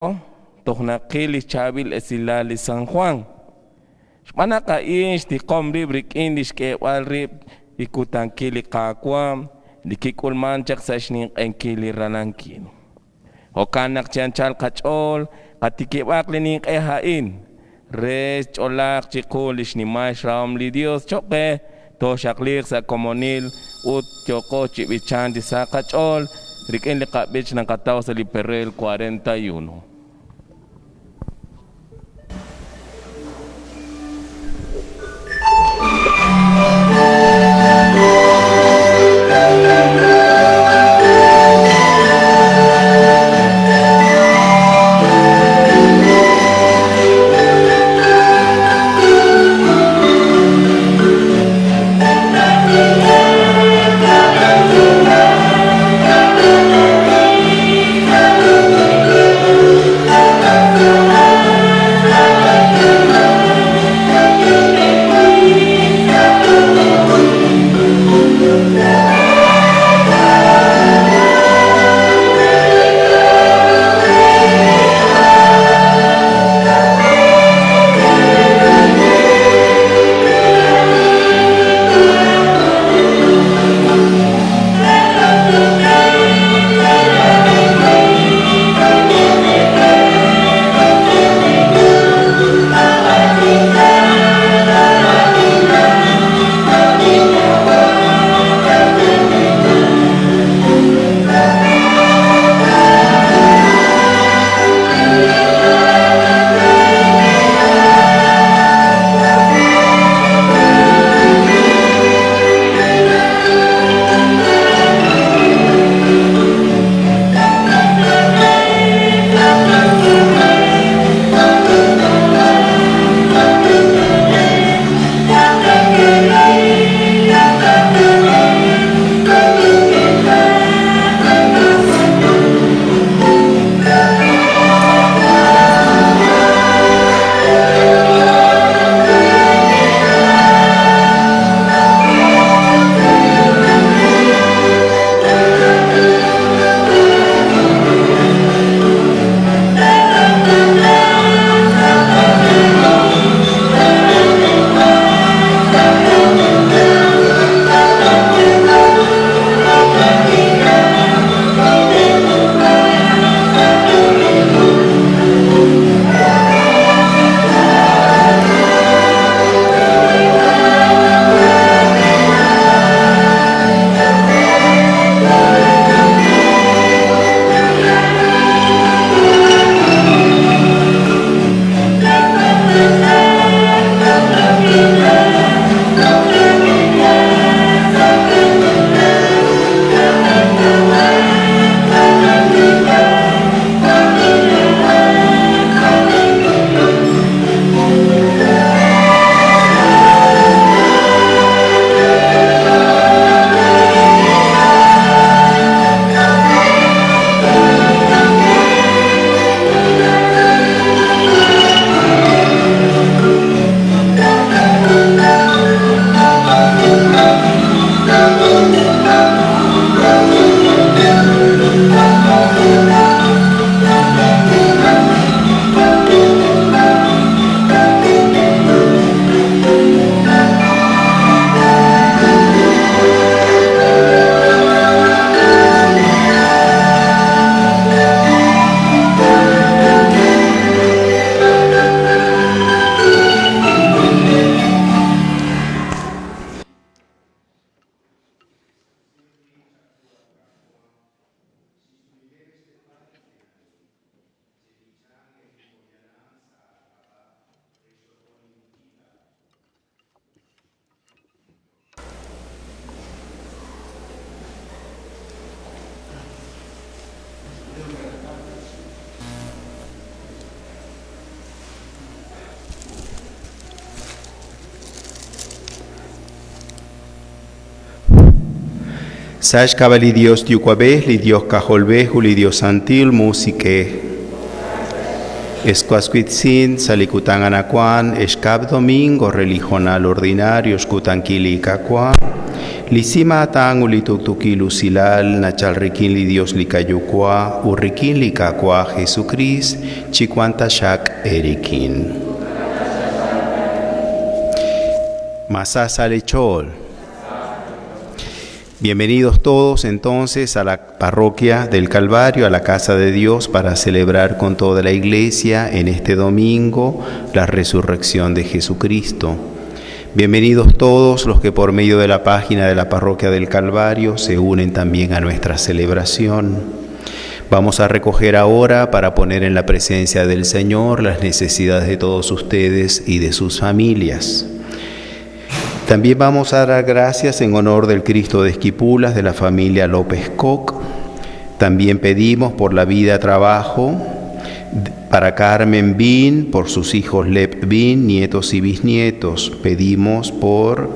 Toj naqil li xchaab'il esilal li San Juan. Xb'aan naq a'in xtiqom rib' rik'in li xk'eeb'al rib' li kutankil li Qaawa' li kik'ulman chaq sa' xninq'enkil li Ralankil. Jo'kan naq chi anchal qach'ool qatikib'aq li ninq'e a'in re xch'olaaq chiqu li xnimal xrahom li Dios choq' qe, tooxaqliiq sa' komonil ut yooqo chi b'ichank chi sa qach'ool rik'in li qab'ich naqataw sa' li perel 41. Sa' xk'ab'a' li Dios Yuwa'b'ej, li Dios K'ajolb'ej ut li Dios Santil Musiq'ej. Escuascuitzin sa' li kutan anaqwan, xkab' domingo re li hoonal ordinario xkutankil li Qaawa', li simaatan ut li tuqtuukil usilal nachal rik'in li Dios li qaYuwa' ut rik'in li Qaawa' Jesukriist chi wank taxaq eerik'in. Ma sa sa' leechool. Bienvenidos todos entonces a la parroquia del Calvario, a la casa de Dios, para celebrar con toda la iglesia en este domingo la resurrección de Jesucristo. Bienvenidos todos los que por medio de la página de la parroquia del Calvario se unen también a nuestra celebración. Vamos a recoger ahora para poner en la presencia del Señor las necesidades de todos ustedes y de sus familias. También vamos a dar gracias en honor del Cristo de Esquipulas de la familia López Koch. También pedimos por la vida, trabajo para Carmen Bin, por sus hijos Lep Bin, nietos y bisnietos. Pedimos por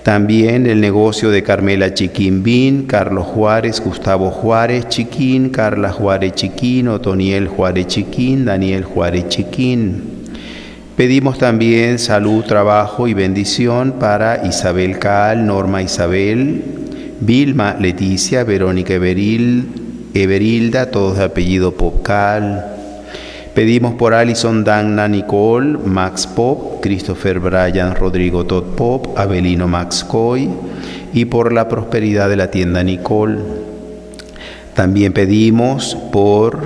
también el negocio de Carmela Chiquín Bin, Carlos Juárez, Gustavo Juárez Chiquín, Carla Juárez Chiquín, Otoniel Juárez Chiquín, Daniel Juárez Chiquín. Pedimos también salud, trabajo y bendición para Isabel Caal, Norma Isabel, Vilma, Leticia, Verónica Everil, Everilda, todos de apellido Popcal. Pedimos por Alison Danna Nicole, Max Pop, Christopher Bryan, Rodrigo Todd Pop, Abelino Max Coy y por la prosperidad de la tienda Nicole. También pedimos por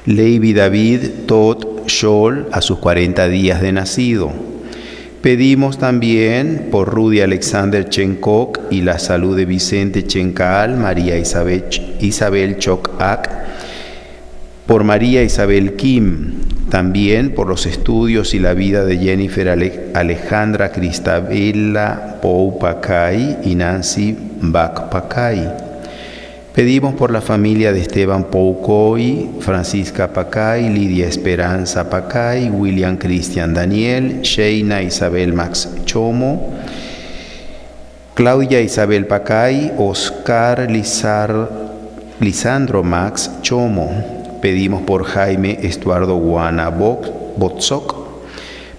Leiby David Todd Scholl a sus 40 días de nacido. Pedimos también por Rudy Alexander Chenkok y la salud de Vicente Chencal, María Isabel, Isabel Choc-Ak, por María Isabel Kim, también por los estudios y la vida de Jennifer Alejandra Cristabella Pou Pacay y Nancy Bak Pacay. Pedimos por la familia de Esteban Poucoy, Francisca Pacay, Lidia Esperanza Pacay, William Cristian Daniel, Sheina Isabel Max Chomo, Claudia Isabel Pacay, Oscar Lisandro Max Chomo. Pedimos por Jaime Estuardo Guana Botzok.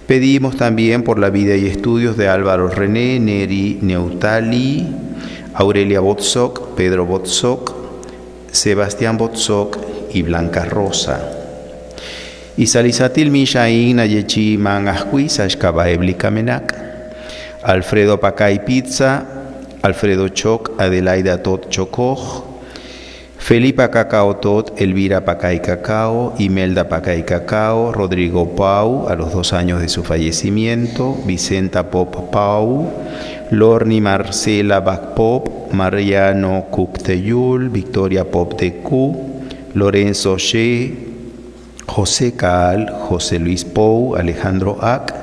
Pedimos también por la vida y estudios de Álvaro René, Neri Neutali, Aurelia Botzok, Pedro Botzok, Sebastián Botzok y Blanca Rosa. Y Salisatil Mishain Nayechi Mangashui Sashkabaebli Kamenak, Alfredo Pacay Pizza, Alfredo Choc, Adelaida Tot Chocoj, Felipa Cacao Tot, Elvira Pacay Cacao, Imelda Pacay Cacao, Rodrigo Pau, a los 2 años de su fallecimiento, Vicenta Pop Pau, Lorni Marcela Bach Pop, Mariano Cucteyul, Victoria Pop de Q, Lorenzo She, José Caal, José Luis Pou, Alejandro Ac,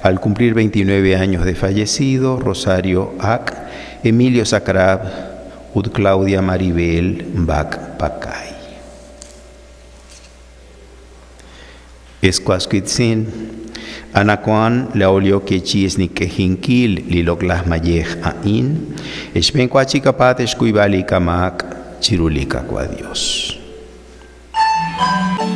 al cumplir 29 años de fallecido, Rosario Ac, Emilio Sacrab, Ud Claudia Maribel Bach Pacay. Escuasquitzin, Anacuan, Laolio Quechis ni Quejinkil, Liloclas Mayej Ain, Expencuachicapat, Escuibali Camac, Chirulica Dios. Thank you.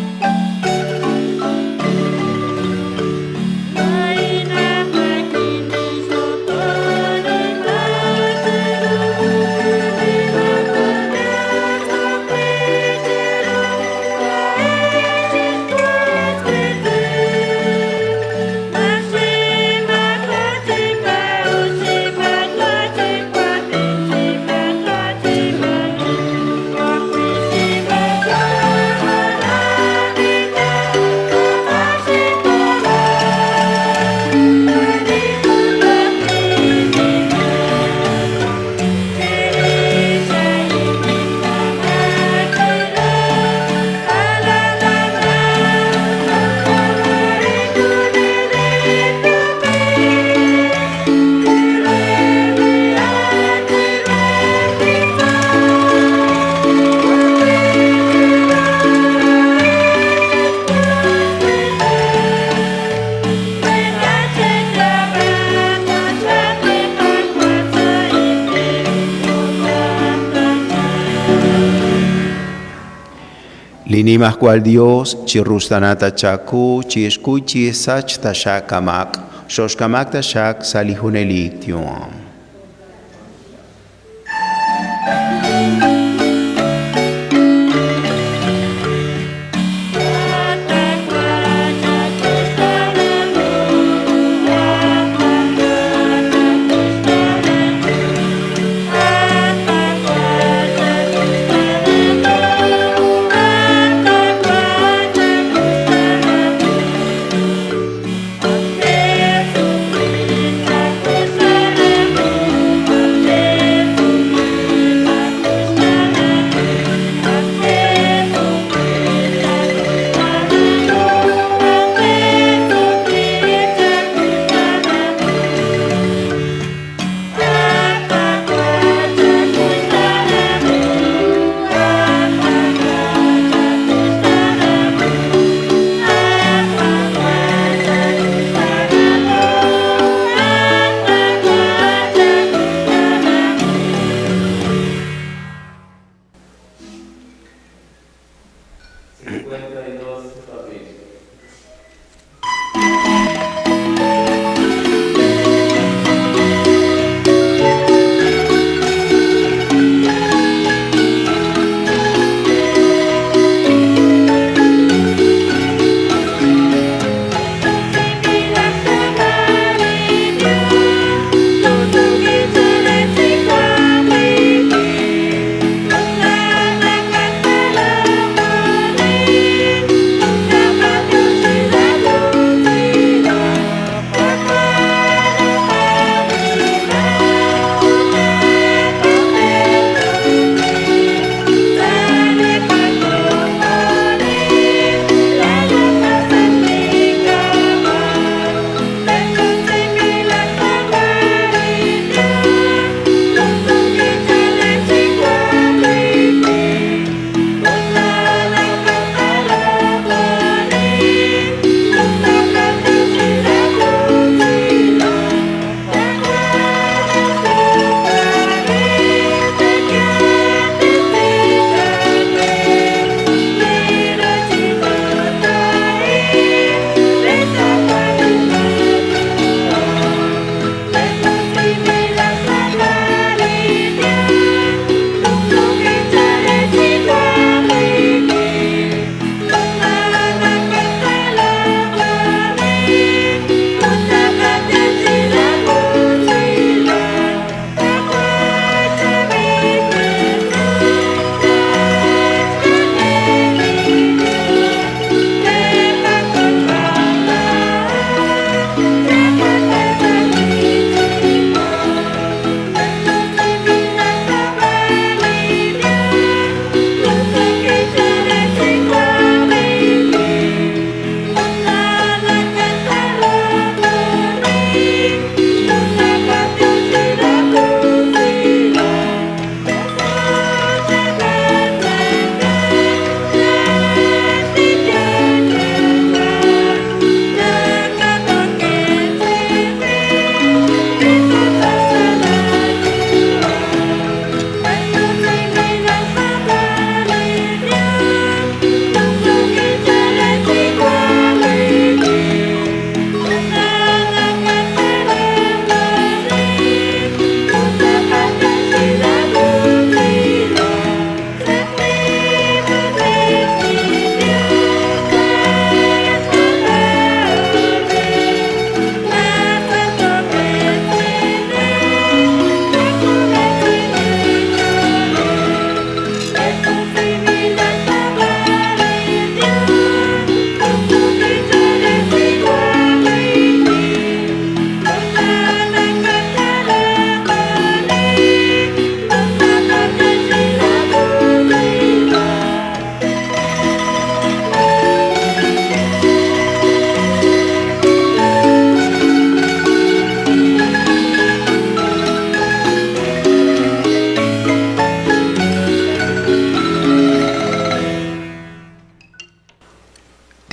Li Nimajwal Yos chiruxtaana ta chawu, chixkuy chisach taxaq qamaak, xoxk'amaq taxaq sa' li junelik yu'am.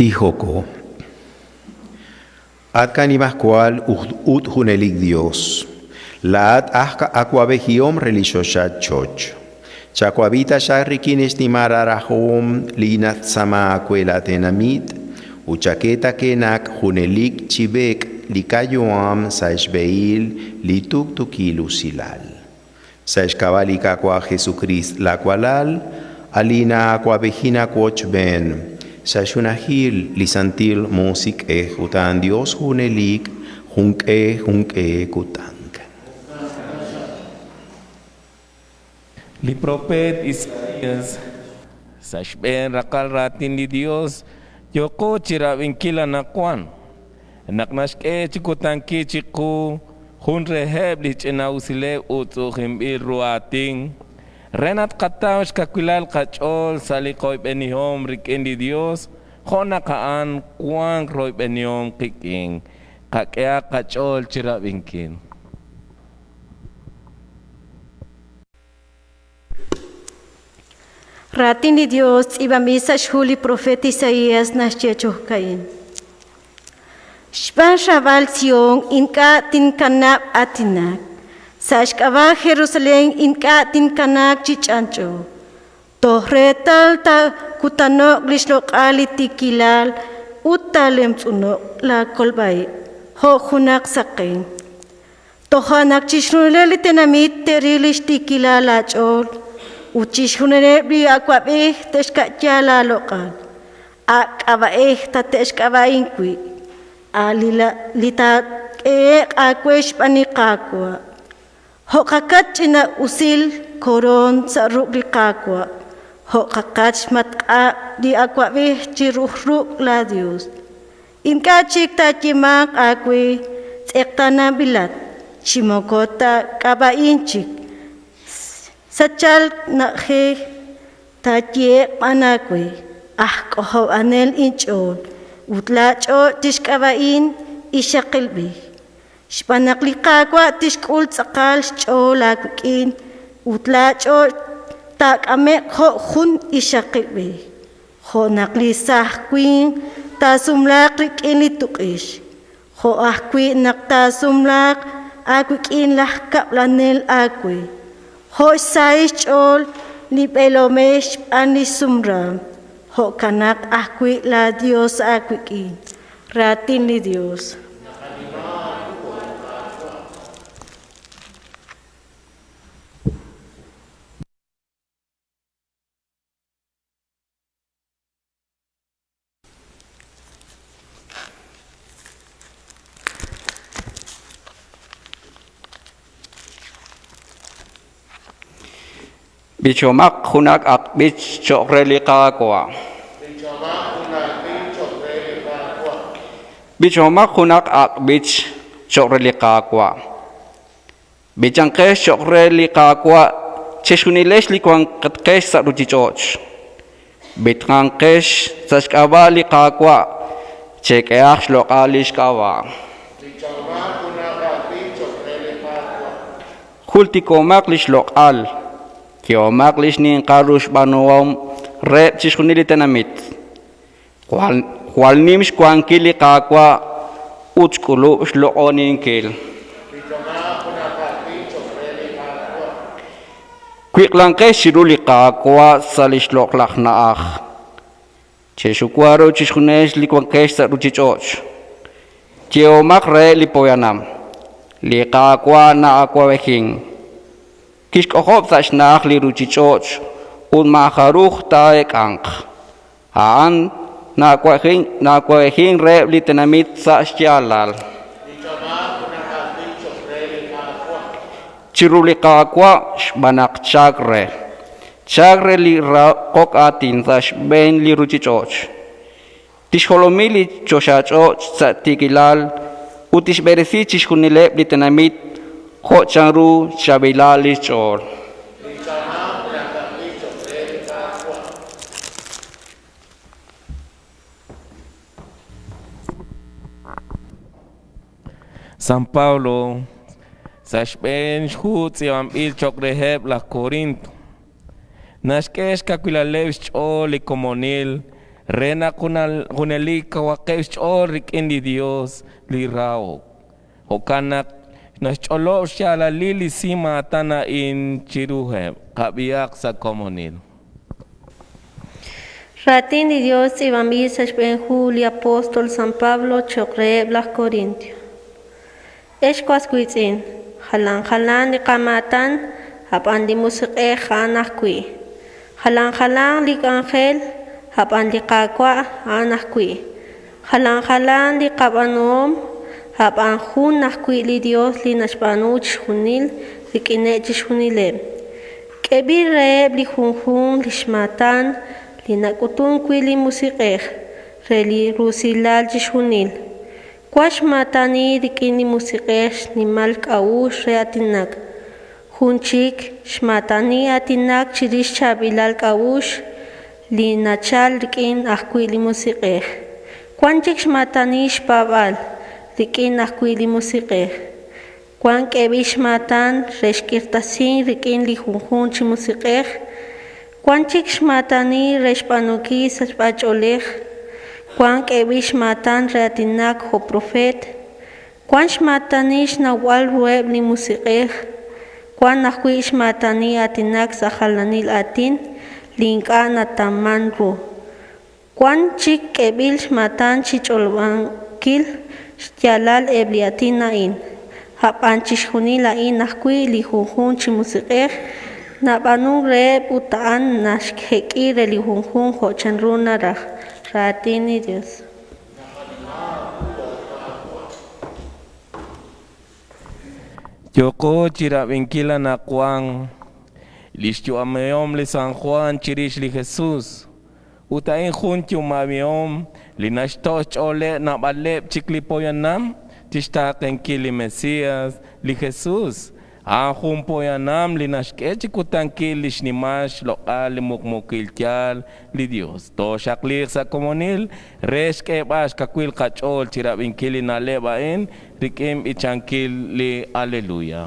Tijoko. At kanimajwal ut junelik Dios. Laa'at aj awab'ejihom re li choxa choch. Chawab'i taxaq rik'in xnimal aarahom li natz'aama aawe laatenamit, ut chak'e taqenaq junelik chi b'eek li qayu'am sa' xb'ehil li tuqtuukil usilal. Sa' xk'ab'a' li Qaawa' Jesukriist laawalal, a' li na'awab'ejin aawochb'een, sa' xjunajil li Santil Musiq'ej ut a'an Yos junelik junq'e junq'e kutan. Li propeet Isaías sa' xb'een raqal raatin li Yos yooqo chi rab'inkil anaqwan, naq naxk'e chi kutankil chiqu jun reheb' li ch'ina'usileb' utz'u'ujinb'il ru aatin re naq tqataw xkawilal qach'ool sa' li qoyb'enihom rik'in li Yos jo' naq a'an wank royb'enihom qik'in. Qak'ehaq qach'ool chi rab'inkil. Raatin li Yos tz'iib'anb'il sa' xhu li propeet Isaías naxye chi jo'ka'in, Xb'aan xraab'al Sión ink'a' tinkanab' aatinak, sa' xk'ab'a' Jerusalén ink'a' tinkanaaq chi ch'anch'o, toj reetal taakutano'q li xloq'al li tiikilal ut taalemtz'uno'q laakolb'a-ib' jo' junaq saqen. Toja' naq chixjunileb' li tenamit te'ril li xtiikilal laach'ool, ut chixjunileb' li awab'ej te'xka'ya laaloq'al. A' k'ab'a'ej tate'xk'ab'a'in wi', a' li taak'ehe'q aawe xb'aan li Qaawa'. Jo'kaqat ch'ina'usil koroon sa' ruq' li Qaawa', jo'kaqat xmatq'ab' li awab'ej chi ru'uj ruq' laaYos. Ink'a' chik taayeemanq aawe tz'eqtaananb'ilat, chi moko taak'ab'a'in chik, sachalk na'ajej taayehe'q b'an aawe, Aj k'ojob'anel inch'ool, ut laach'och' tixk'ab'a'in ixaqilb'il. Xb'aan naq li Qaawa' tixk'ul tz'aqal xch'ool aawik'in ut laach'och' taak'ame'q jo' jun ixaqilb'il. Jo' naq li saaj winq taasumlaaq rik'in li tuq'ix, jo' ajwi' naq taasumlaaq aawik'in laj kab'lanel aawe, jo' xsahil xch'ool li b'eelomej xb'aan li xsumraam, jo'kanaq ajwi' laaYos aawik'in. Raatin li Yos. B'ichomaq junaq ak' b'ich cho'q re li Qaawa'. B'ichomaq junaq ak' b'ich cho'q re li Qaawa'. B'ichanqex cho'q re li Qaawa' chixjunilex li wankatqex sa' ruuchich'och'. B'itqanqex sa' xk'ab'a' li Qaawa', chek'ehaq xloq'al li xk'ab'a'. Jultikomaq li xloq'al, yehomaq li xninqal ru xb'aanuhom reheb' chixjunil li tenamit. Jwal nim xwankil li Qaawa' ut xk'ulub' xloq'oninkil. Wiq'lanqex chiru li Qaawa' sa' li xloq'laj na'aj. Chexuwa ru chixjunilex li wankex sa' ruuchich'och'. Yehomaq reheb' li poyanam, Li Qaawa' na'awab'ejink. Kixk'ojob' sa' xna'aj li ruuchich'och' ut maajaruj taa'eek'anq. A'an na'awab'ejink reheb' li tenamit sa' xyaalal. Chiru li Qaawa' xb'aan naq chalk re, chalk re li raqok aatin sa' xb'een li ruuchich'och'. Tixjolomi li choxach'och' sa' tiikilal ut tixb'eresi chixjunileb' li tenamit jo' chanru xchaab'ilal li xch'ool. San Pablo sa' xb'een xhu tz'iib'anb'il cho'q reheb' laj Corinto. Naxk'e xkawilaleb' xch'ool li komonil re naq junelik kawaqeb' xch'ool rik'in li Yos li rahok. Jo'kan naq naxch'olob' xyaalalil li si maatan a'in chiruheb'. Qab'ihaq sa' komonil. Raatin li Dios tz'iib'anb'il sa' xb'een hu li apóstol San Pablo cho'q reheb' laj Corintio. Ex was wiitz'in, jalan jalan li qamaatan, ab'an li Musiq'ej a'an ajwi'. Jalan jalan li k'anjel, ab'an li Qaawa' a'an ajwi'. Jalan jalan li qab'aanuhom, ab'an jun ajwi' li Dios li naxb'aanu chixjunil rik'ineb' chixjunileb'. K'eb'il reheb' li junjunq li xmaatan li nak'utunk wi' li Musiq'ej re li rusilal chixjunil. Wank xmaatani rik'in li Musiq'ej xnimal k'a'uxl re aatinak, jun chik xmaatani aatinak chirix chaab'ilal k'a'uxl li nachalk rik'in ajwi' li Musiq'ej. Wank chik xmaatani xpaab'aal rik'in ajwi' li Musiq'ej. Wank k'eb'il xmaatan re xk'irtasink rik'in li junjunq chi Musiq'ej. Wank chik xmaatani re xb'aanunkil sachb'ach'oolej. Wank k'eb'il xmaatan re aatinak jo' propeet. Wank xmaatani xnawb'al ruheb' li musiq'ej. Wank ajwi' xmaatani aatinak sa' jalanil aatin li ink'a' natawmank ru. Wank chik k'eb'il xmaatan chi xch'olob'ankil xyaalal eb' li aatin a'in. Ab'an chixjunil a'in ajwi' li junjunq chi Musiq'ej nab'aanunk reheb' ut a'an naxjek'i re li junjunq jo' chanru naraj. Raatin li Yos. Yooko chi rab'inkil anaqwan li xyu'amihom li San Juan chirix li Jesus, ut a'in jun yu'amihom li naxto' xch'ooleb' naab'aleb' chik li poyanam chixtaaqenkil li Mesias, li Jesus. A'an jun poyanam li naxk'e chi kutankil li xnimal xloq'al li muqmuukil yaal li Dios. Tooxaqliiq sa' komonil re xk'eeb'al xkawil qach'ool chi rab'inkil li na'leb' a'in rik'in b'ichankil li Aleluya.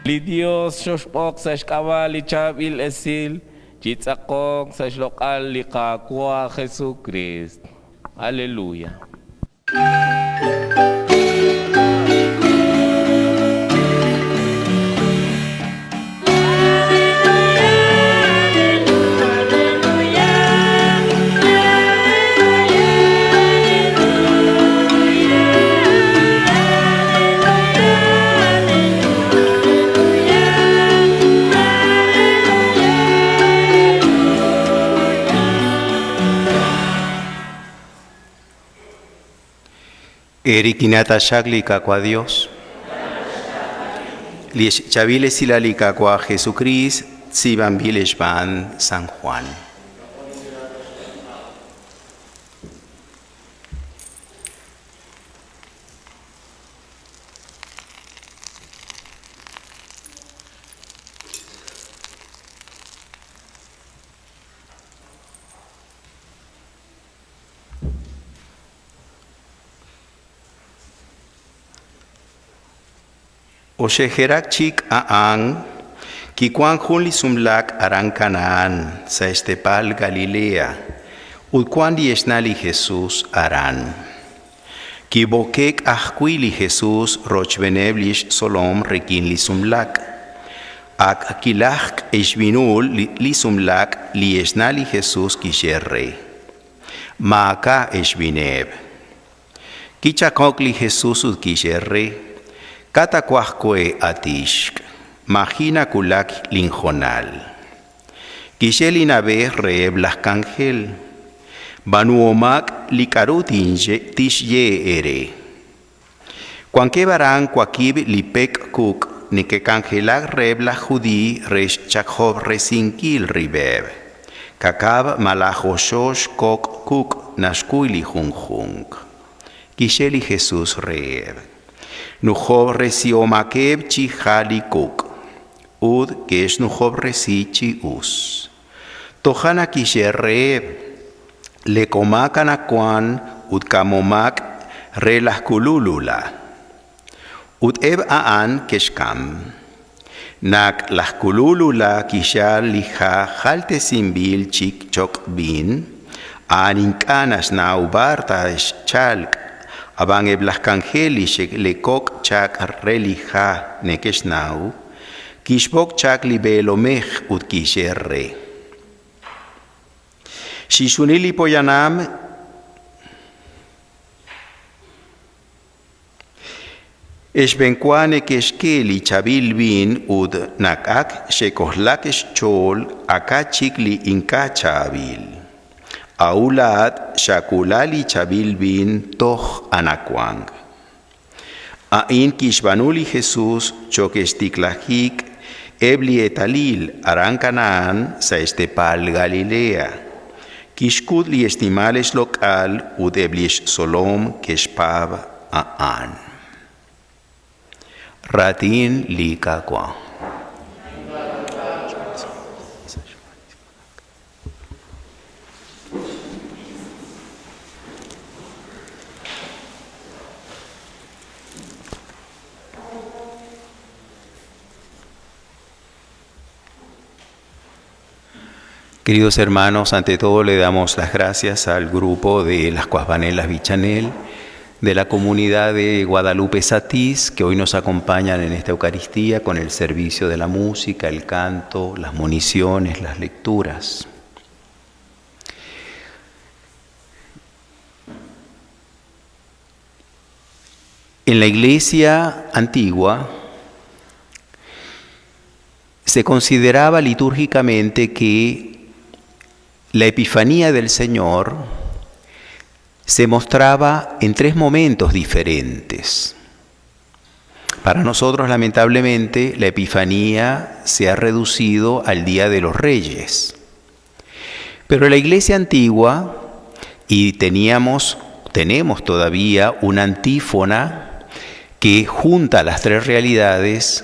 Li Dios xoxb'oq sa' xk'ab'a' li chaab'il esil chi tz'aqonk sa' xloq'al li Qaawa' Jesukriist. Aleluya. Erikinata xakli kakwa Dios. Liex chavile silali kakwa Jesucrist, tzibambilex van San Juan. Oxejerak chik a'an, kikuan jun li sumlak aran Canaán, sa' xteepal Galilea, ut wank li xna' li Jesus aran. Kib'oqe'k ajwi' li Jesus rochb'eeneb' li xtzolom rik'in li sumlak. Ak kilajk xb'inul li sumlak li xna' li Jesus kixye re, Maak'a' xb'ineb'. Kichaq'ok li Jesus ut kixye re, K'a' taawaj we, at ixq? Maaji' nawulak linhoonal. Kixye li na'b'ej reheb' laj k'anjel, B'aanuhomaq li k'aru tixye eere. Wankeb' aran waqib' li pek kuk neke'k'anjelak reheb' laj Judiiy re xch'ajob'resinkil rib'eb'. Ka'kab' malaj oxox kok' kuk naxkuy li junjunq. Kixye li Jesus reheb', Nujob'resihomaqeb' chi ha' li kuk. Ut ke'xnujob'resi chi us. Toja' naq kixye reheb', Lekomaq anaqwan ut k'amomaq re laj kululula. Ut eb' a'an ke'xk'am. Naq laj kululula kixyal li ha' jaltesinb'il chik cho'q viin, a'an ink'a' naxnaw b'ar ta xchalk, ab'an eb' laj k'anjel li xe'lekok chaq re li ha' neke'xnaw, kixb'oq chaq li b'eelomej ut kixye re. Chixjunil li poyanam xb'enwa neke'xk'e li chaab'il viin ut naq ak xe'k'ojlaak xch'ool aka' chik li ink'a' chaab'il. A'ut laa'at xak'uula li chaab'il viin toj anaqwan. A'in kixb'aanu li Jesus cho'q xtiklajik eb' li eetalil aran Kanahán sa' xteepal Galilea. Kixk'ut li xnimal xloq'al ut eb' li xtzolom ke'xpaab' a'an. Raatin li Qaawa'. Queridos hermanos, ante todo le damos las gracias al grupo de las Cuasbanelas Bichanel, de la comunidad de Guadalupe Satís, que hoy nos acompañan en esta Eucaristía con el servicio de la música, el canto, las municiones, las lecturas. En la iglesia antigua se consideraba litúrgicamente que la Epifanía del Señor se mostraba en tres momentos diferentes. Para nosotros, lamentablemente, la Epifanía se ha reducido al Día de los Reyes. Pero la iglesia antigua, y teníamos, tenemos todavía una antífona que junta las tres realidades,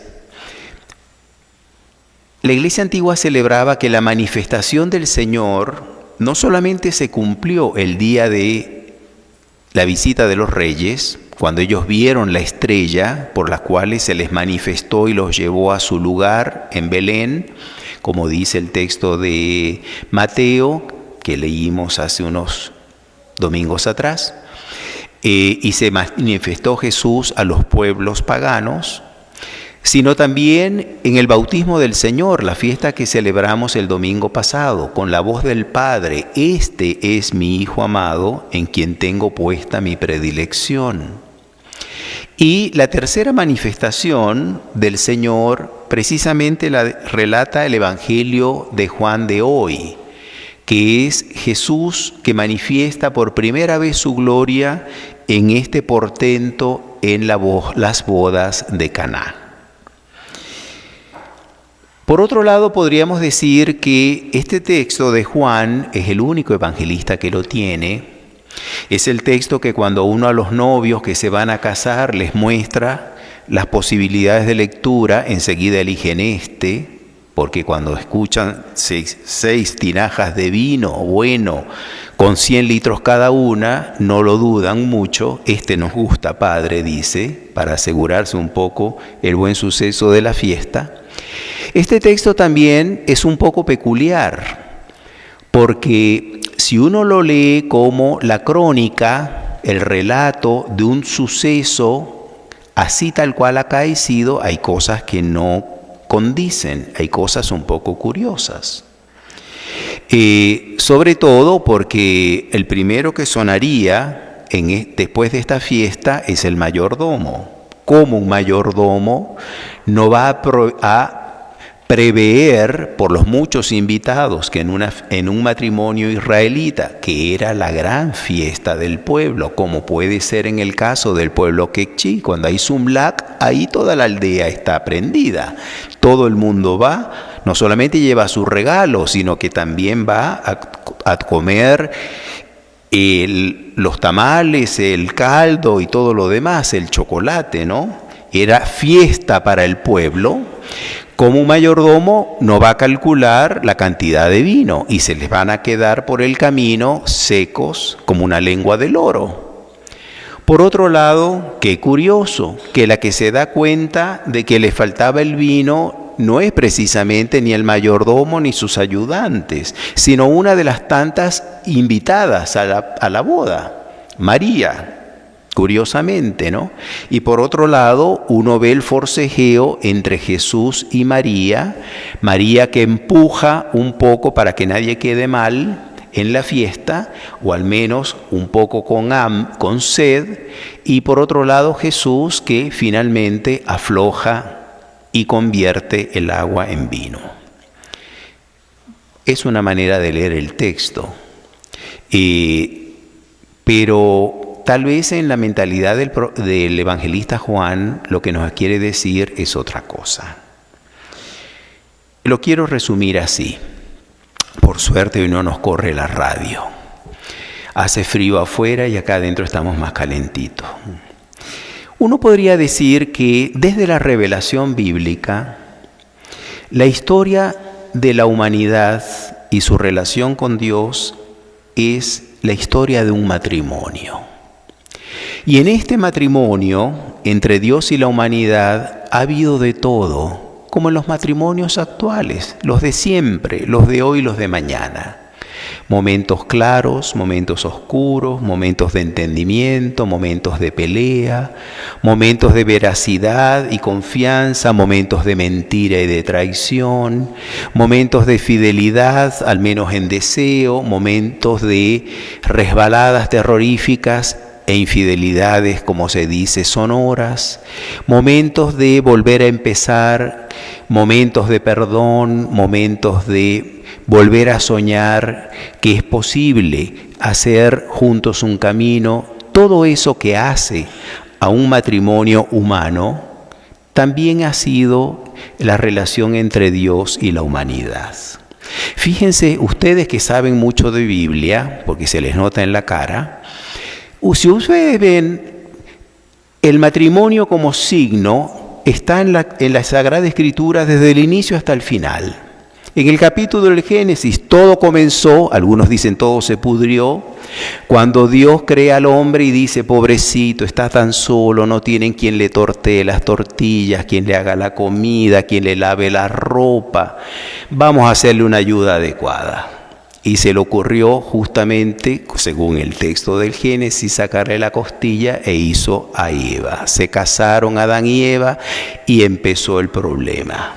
la iglesia antigua celebraba que la manifestación del Señor no solamente se cumplió el día de la visita de los reyes, cuando ellos vieron la estrella por la cual se les manifestó y los llevó a su lugar en Belén, como dice el texto de Mateo, que leímos hace unos domingos atrás, y se manifestó Jesús a los pueblos paganos, sino también en el bautismo del Señor, la fiesta que celebramos el domingo pasado, con la voz del Padre, este es mi Hijo amado, en quien tengo puesta mi predilección. Y la tercera manifestación del Señor precisamente la relata el Evangelio de Juan de hoy, que es Jesús que manifiesta por primera vez su gloria en este portento en las bodas de Caná. Por otro lado, podríamos decir que este texto de Juan es el único evangelista que lo tiene. Es el texto que cuando uno a los novios que se van a casar les muestra las posibilidades de lectura, enseguida eligen este, porque cuando escuchan seis tinajas de vino bueno, con 100 litros cada una, no lo dudan mucho, este nos gusta, padre, dice, para asegurarse un poco el buen suceso de la fiesta. Este texto también es un poco peculiar, porque si uno lo lee como la crónica, el relato de un suceso así tal cual acaecido, hay cosas que no condicen, hay cosas un poco curiosas. Sobre todo porque el primero que sonaría después de esta fiesta es el mayordomo. ¿Cómo un mayordomo no va a prever por los muchos invitados que en un matrimonio israelita, que era la gran fiesta del pueblo, como puede ser en el caso del pueblo quechí, cuando hay Sumlac, ahí toda la aldea está prendida, todo el mundo va, no solamente lleva su regalo, sino que también va a comer los tamales, el caldo y todo lo demás, el chocolate, ¿no? Era fiesta para el pueblo. Como un mayordomo no va a calcular la cantidad de vino y se les van a quedar por el camino secos como una lengua de loro. Por otro lado, qué curioso que la que se da cuenta de que le faltaba el vino no es precisamente ni el mayordomo ni sus ayudantes, sino una de las tantas invitadas a la boda, María, curiosamente, ¿no? Y por otro lado, uno ve el forcejeo entre Jesús y María, María que empuja un poco para que nadie quede mal en la fiesta, o al menos un poco con sed, y por otro lado Jesús que finalmente afloja y convierte el agua en vino. Es una manera de leer el texto, pero tal vez en la mentalidad del evangelista Juan lo que nos quiere decir es otra cosa. Lo quiero resumir así. Por suerte hoy no nos corre la radio. Hace frío afuera y acá adentro estamos más calentitos. Uno podría decir que desde la revelación bíblica, la historia de la humanidad y su relación con Dios es la historia de un matrimonio. Y en este matrimonio, entre Dios y la humanidad, ha habido de todo, como en los matrimonios actuales, los de siempre, los de hoy y los de mañana. Momentos claros, momentos oscuros, momentos de entendimiento, momentos de pelea, momentos de veracidad y confianza, momentos de mentira y de traición, momentos de fidelidad, al menos en deseo, momentos de resbaladas terroríficas e infidelidades, como se dice, sonoras, momentos de volver a empezar, momentos de perdón, momentos de volver a soñar que es posible hacer juntos un camino. Todo eso que hace a un matrimonio humano también ha sido la relación entre Dios y la humanidad. Fíjense, ustedes que saben mucho de Biblia, porque se les nota en la cara, si ustedes ven el matrimonio como signo, está en la Sagrada Escritura desde el inicio hasta el final. En el capítulo del Génesis todo comenzó, algunos dicen todo se pudrió, cuando Dios crea al hombre y dice, pobrecito, está tan solo, no tienen quien le tortee las tortillas, quien le haga la comida, quien le lave la ropa, vamos a hacerle una ayuda adecuada. Y se le ocurrió justamente, según el texto del Génesis, sacarle la costilla e hizo a Eva. Se casaron Adán y Eva y empezó el problema.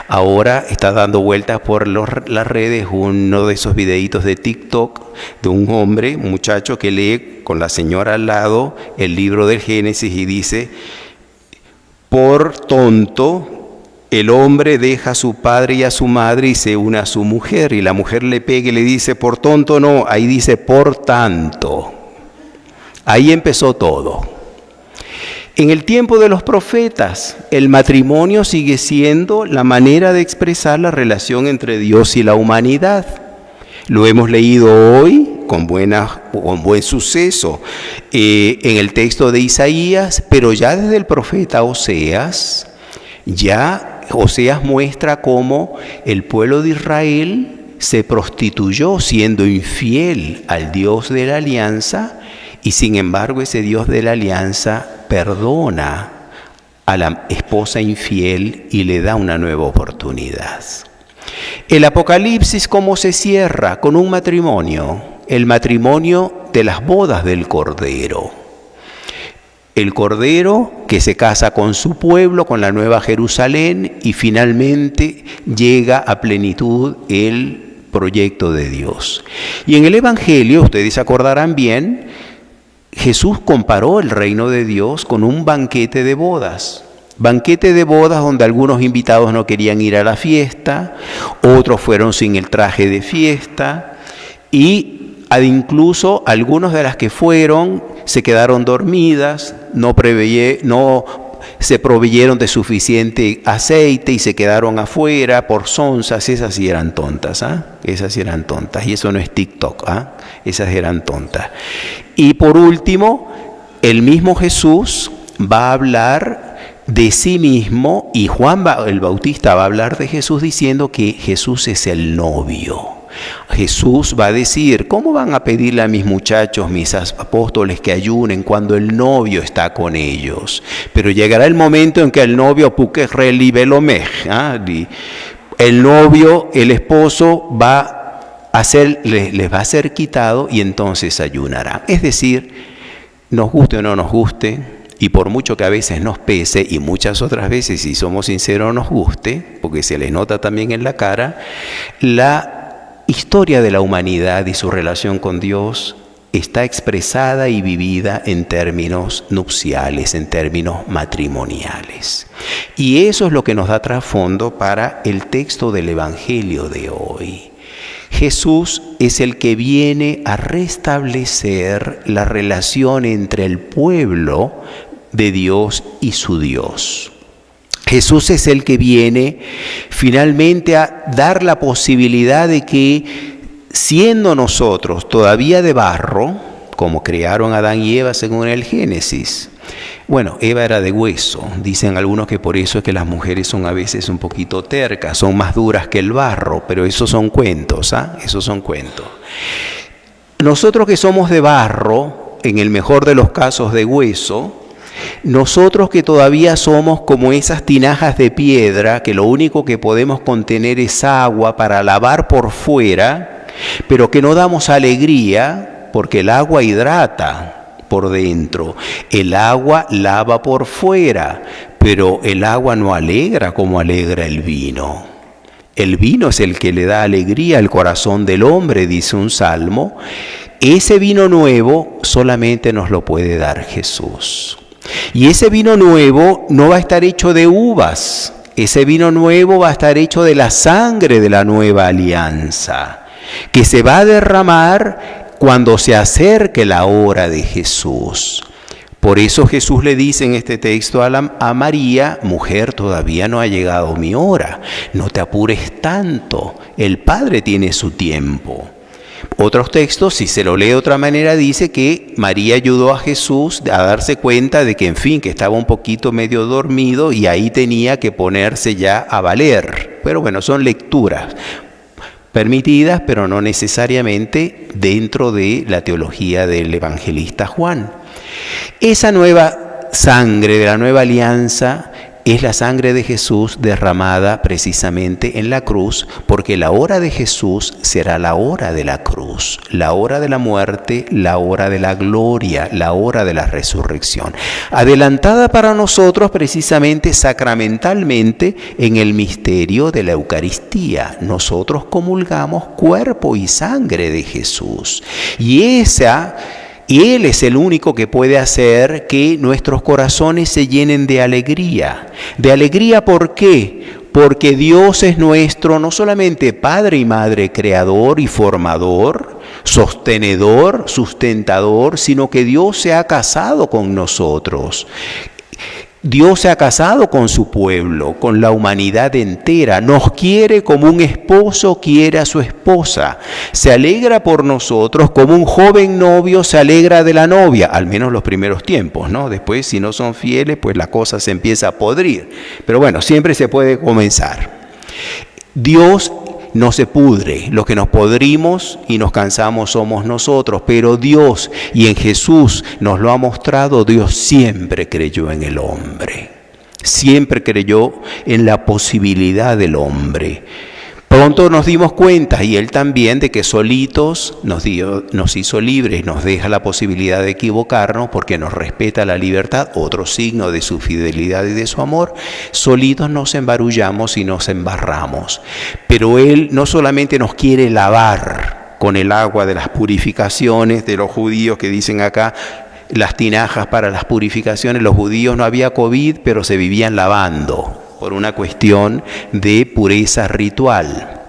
Ahora está dando vueltas por las redes uno de esos videitos de TikTok de un hombre, un muchacho que lee con la señora al lado el libro del Génesis y dice, por tonto, el hombre deja a su padre y a su madre y se une a su mujer, y la mujer le pega y le dice, por tonto no, ahí dice, por tanto. Ahí empezó todo. En el tiempo de los profetas, el matrimonio sigue siendo la manera de expresar la relación entre Dios y la humanidad. Lo hemos leído hoy con buen suceso en el texto de Isaías, pero ya desde el profeta Oseas, ya Oseas muestra cómo el pueblo de Israel se prostituyó siendo infiel al Dios de la alianza, y sin embargo ese Dios de la alianza perdona a la esposa infiel y le da una nueva oportunidad. El Apocalipsis, ¿cómo se cierra? Con un matrimonio, el matrimonio de las bodas del Cordero. El Cordero que se casa con su pueblo, con la Nueva Jerusalén, y finalmente llega a plenitud el proyecto de Dios. Y en el Evangelio, ustedes se acordarán bien, Jesús comparó el reino de Dios con un banquete de bodas. Banquete de bodas donde algunos invitados no querían ir a la fiesta, otros fueron sin el traje de fiesta, y incluso algunos de las que fueron se quedaron dormidas, no se proveyeron de suficiente aceite y se quedaron afuera por sonzas. Esas sí eran tontas, ¿ah? Esas sí eran tontas. Y eso no es TikTok, ¿ah? Esas eran tontas. Y por último, el mismo Jesús va a hablar de sí mismo y Juan el Bautista va a hablar de Jesús diciendo que Jesús es el novio. Jesús va a decir, ¿cómo van a pedirle a mis muchachos, mis apóstoles que ayunen cuando el novio está con ellos? Pero llegará el momento en que el novio, ¿ah? El novio, el esposo va a ser, les va a ser quitado y entonces ayunarán. Es decir, nos guste o no nos guste, y por mucho que a veces nos pese y muchas otras veces, si somos sinceros, nos guste, porque se les nota también en la cara, la historia de la humanidad y su relación con Dios está expresada y vivida en términos nupciales, en términos matrimoniales. Y eso es lo que nos da trasfondo para el texto del Evangelio de hoy. Jesús es el que viene a restablecer la relación entre el pueblo de Dios y su Dios. Jesús es el que viene finalmente a dar la posibilidad de que, siendo nosotros todavía de barro, como crearon Adán y Eva según el Génesis, bueno, Eva era de hueso, dicen algunos que por eso es que las mujeres son a veces un poquito tercas, son más duras que el barro, pero esos son cuentos, ¿ah? Esos son cuentos. Nosotros que somos de barro, en el mejor de los casos de hueso, nosotros que todavía somos como esas tinajas de piedra, que lo único que podemos contener es agua para lavar por fuera, pero que no damos alegría porque el agua hidrata por dentro, el agua lava por fuera, pero el agua no alegra como alegra el vino. El vino es el que le da alegría al corazón del hombre, dice un salmo. Ese vino nuevo solamente nos lo puede dar Jesús. Y ese vino nuevo no va a estar hecho de uvas, ese vino nuevo va a estar hecho de la sangre de la nueva alianza, que se va a derramar cuando se acerque la hora de Jesús. Por eso Jesús le dice en este texto a María, mujer, todavía no ha llegado mi hora, no te apures tanto, el Padre tiene su tiempo. Otros textos, si se lo lee de otra manera, dice que María ayudó a Jesús a darse cuenta de que, en fin, que estaba un poquito medio dormido y ahí tenía que ponerse ya a valer. Pero bueno, son lecturas permitidas, pero no necesariamente dentro de la teología del evangelista Juan. Esa nueva sangre de la nueva alianza es la sangre de Jesús derramada precisamente en la cruz, porque la hora de Jesús será la hora de la cruz, la hora de la muerte, la hora de la gloria, la hora de la resurrección, adelantada para nosotros precisamente sacramentalmente en el misterio de la Eucaristía. Nosotros comulgamos cuerpo y sangre de Jesús, y Él es el único que puede hacer que nuestros corazones se llenen de alegría. ¿De alegría por qué? Porque Dios es nuestro no solamente Padre y Madre, creador y formador, sostenedor, sustentador, sino que Dios se ha casado con nosotros. Dios se ha casado con su pueblo, con la humanidad entera. Nos quiere como un esposo quiere a su esposa. Se alegra por nosotros como un joven novio se alegra de la novia, al menos los primeros tiempos, ¿no? Después, si no son fieles, pues la cosa se empieza a podrir. Pero bueno, siempre se puede comenzar. Dios no se pudre, los que nos podrimos y nos cansamos somos nosotros, pero Dios, y en Jesús nos lo ha mostrado, Dios siempre creyó en el hombre, siempre creyó en la posibilidad del hombre. Pronto nos dimos cuenta, y Él también, de que solitos nos hizo libres, nos deja la posibilidad de equivocarnos porque nos respeta la libertad, otro signo de su fidelidad y de su amor. Solitos nos embarullamos y nos embarramos. Pero Él no solamente nos quiere lavar con el agua de las purificaciones de los judíos que dicen acá, las tinajas para las purificaciones, los judíos no había COVID, pero se vivían lavando por una cuestión de pureza ritual.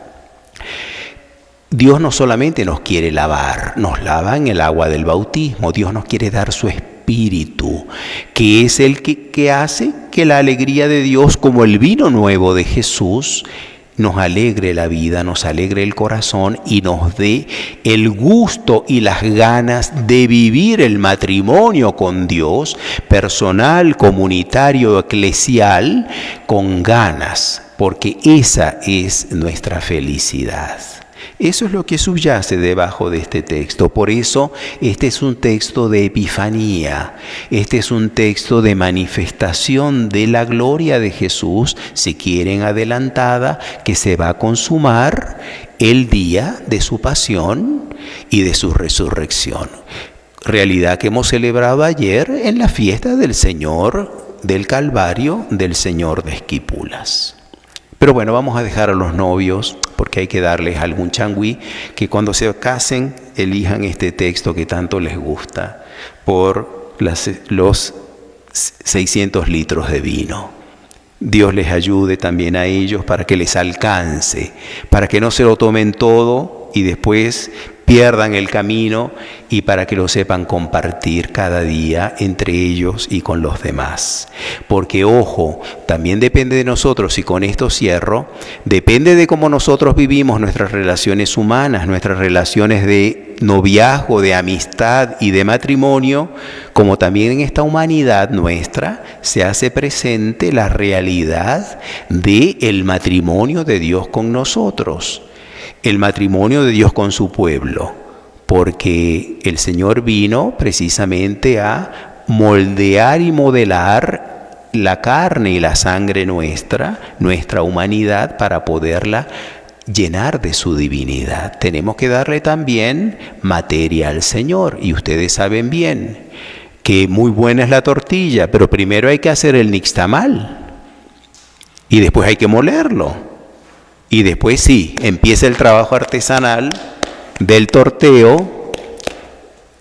Dios no solamente nos quiere lavar, nos lava en el agua del bautismo, Dios nos quiere dar su espíritu, que es el que hace que la alegría de Dios, como el vino nuevo de Jesús, nos alegre la vida, nos alegre el corazón y nos dé el gusto y las ganas de vivir el matrimonio con Dios, personal, comunitario, eclesial, con ganas, porque esa es nuestra felicidad. Eso es lo que subyace debajo de este texto. Por eso este es un texto de epifanía, este es un texto de manifestación de la gloria de Jesús, si quieren adelantada, que se va a consumar el día de su pasión y de su resurrección. Realidad que hemos celebrado ayer en la fiesta del Señor del Calvario, del Señor de Esquipulas. Pero bueno, vamos a dejar a los novios, porque hay que darles algún changüí, que cuando se casen elijan este texto que tanto les gusta por los 600 litros de vino. Dios les ayude también a ellos para que les alcance, para que no se lo tomen todo y después pierdan el camino, y para que lo sepan compartir cada día entre ellos y con los demás. Porque ojo, también depende de nosotros, y con esto cierro, depende de cómo nosotros vivimos nuestras relaciones humanas, nuestras relaciones de noviazgo, de amistad y de matrimonio, como también en esta humanidad nuestra se hace presente la realidad del matrimonio de Dios con nosotros, el matrimonio de Dios con su pueblo, porque el Señor vino precisamente a moldear y modelar la carne y la sangre nuestra, nuestra humanidad, para poderla llenar de su divinidad. Tenemos que darle también materia al Señor, y ustedes saben bien que muy buena es la tortilla, pero primero hay que hacer el nixtamal y después hay que molerlo. Y después sí, empieza el trabajo artesanal del torteo,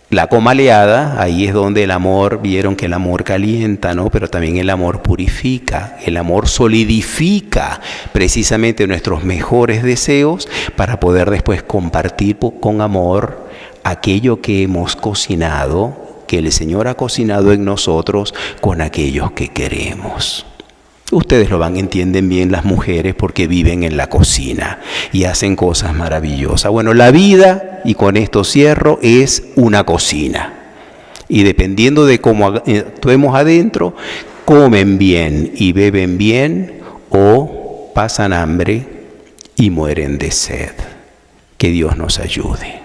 la comaleada, ahí es donde el amor, vieron que el amor calienta, ¿no? Pero también el amor purifica, el amor solidifica precisamente nuestros mejores deseos para poder después compartir con amor aquello que hemos cocinado, que el Señor ha cocinado en nosotros con aquellos que queremos. Ustedes lo van, entienden bien las mujeres porque viven en la cocina y hacen cosas maravillosas. Bueno, la vida, y con esto cierro, es una cocina. Y dependiendo de cómo actuemos adentro, comen bien y beben bien o pasan hambre y mueren de sed. Que Dios nos ayude.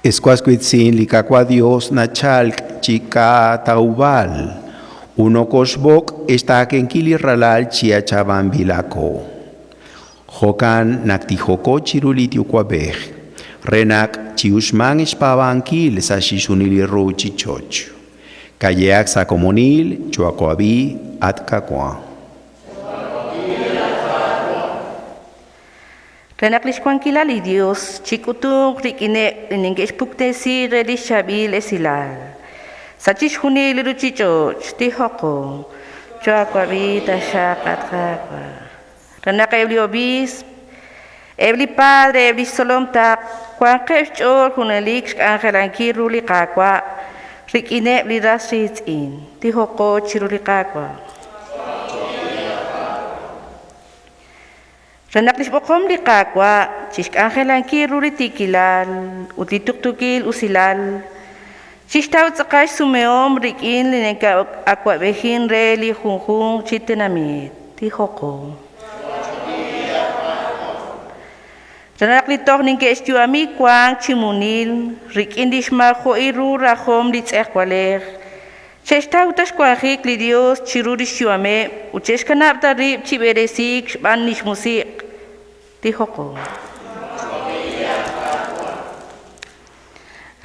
Escuascuitzin likakua Dios nachalk chika taubal. Unokoxbok estakenkili ralal chiachaban bilako. Jokan naktijoko chirulitiukuabej. Renak chiuxman ixpabankil saxixunili ruchichoch. Kayeak sacomonil, chuacoabi, atkakua. Re naq lix wankilal li Dios chik'utunq rik'ineb' li neke'xpuktesi re lix chaab'il esilal. Sa' chixjunil li ruchich'och' tijoqo, cho'awab'i taxaq at Qaawa'. Re naq eb' li obiisp, eb' li padre, eb' lix tzolom taq wanqeb' xch'ool junelik xk'anjelankil ru li Qaawa' rik'ineb' li ras riitz'in. Tijoqo chiru li Qaawa'. Re naq lix b'oqom li Qaawa' chixk'anjelankil ru li tiikilal ut li tuqtuukil usilal, chixtaw tz'aqal xsumehom rik'in li neke'awab'ejin re li junjunq chi tenamit. Tijoqo. Re naq li toj neke'xyu'ami wank chi munil rik'in lix maajo'il ru rajom li tz'ejwalej, che'xtaw ta xwanjik li Dios chiru lix yu'ameb' ut che'xkanab' ta rib' chi b'eresiik xb'aan lix musiq'. Tijoqo.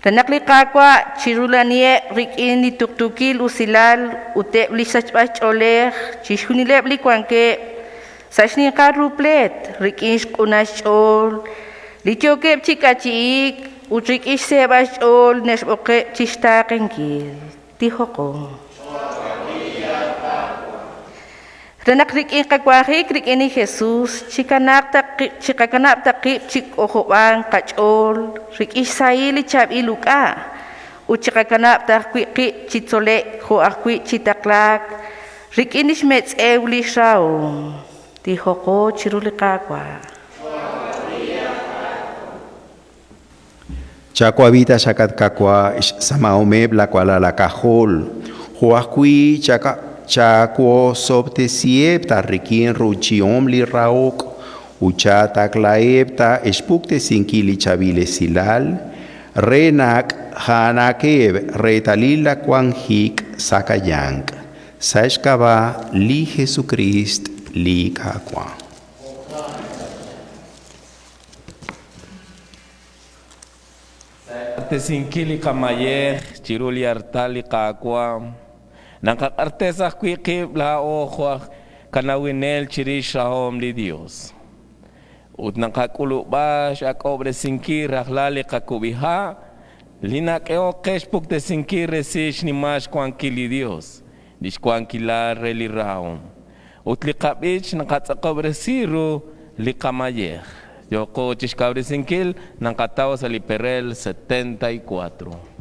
Re naq li Qaawa' chirulaniheb' rik'in li tuqtuukil usilal ut eb' li sachb'al ch'oolej chixjunileb' li wankeb' sa' xninqal ru pleet rik'in xq'unal xch'ool li yookeb' chi k'achi'iik ut rik'in xseeb'al xch'ool naxb'oqeb' chixtaaqenkil. Tijoqo. Re naq rik'in qawanjik rik'in li Jesus, chiqakanab' ta qib' chi k'ojob'ank qach'ool rik'in xsahil li chaab'il uk'a' ut chiqakanab' ta ajwi' qib' chi tzole'k jo' ajwi' chi taqlaak rik'in lix metz'ew lix rahom. Tijoqo chiru li Qaawa'. Chacuavita xakatcacua samaomeb la kualalacajol. Joajui chaka chacuo sobtesiebta rikin ruchiom li raok. Ucha taklaebta espukte sinkili chavile silal. Renak hanakeb retalila kuanjik sakayank. Saishkaba li Jesucrist li kakua. Tesinkil li qamayej chiru li artal li Qaawa'. Naqaq'artes ajwi' qib' laa'o jo' aj kanawinel chirix xrahom li Dios. Ut naqak'ulub'a x'ak'ob'resinkil rajlal li qakub'iha' li nak'ehok qe xpuktesinkil resil xnimal xwankil li Dios, lix wankilal re li rahom. Ut li qab'ich naqatz'aqob'resi ru li qamayej. Yoqo chixkawresinkil naqataw sa' li perel 74. Li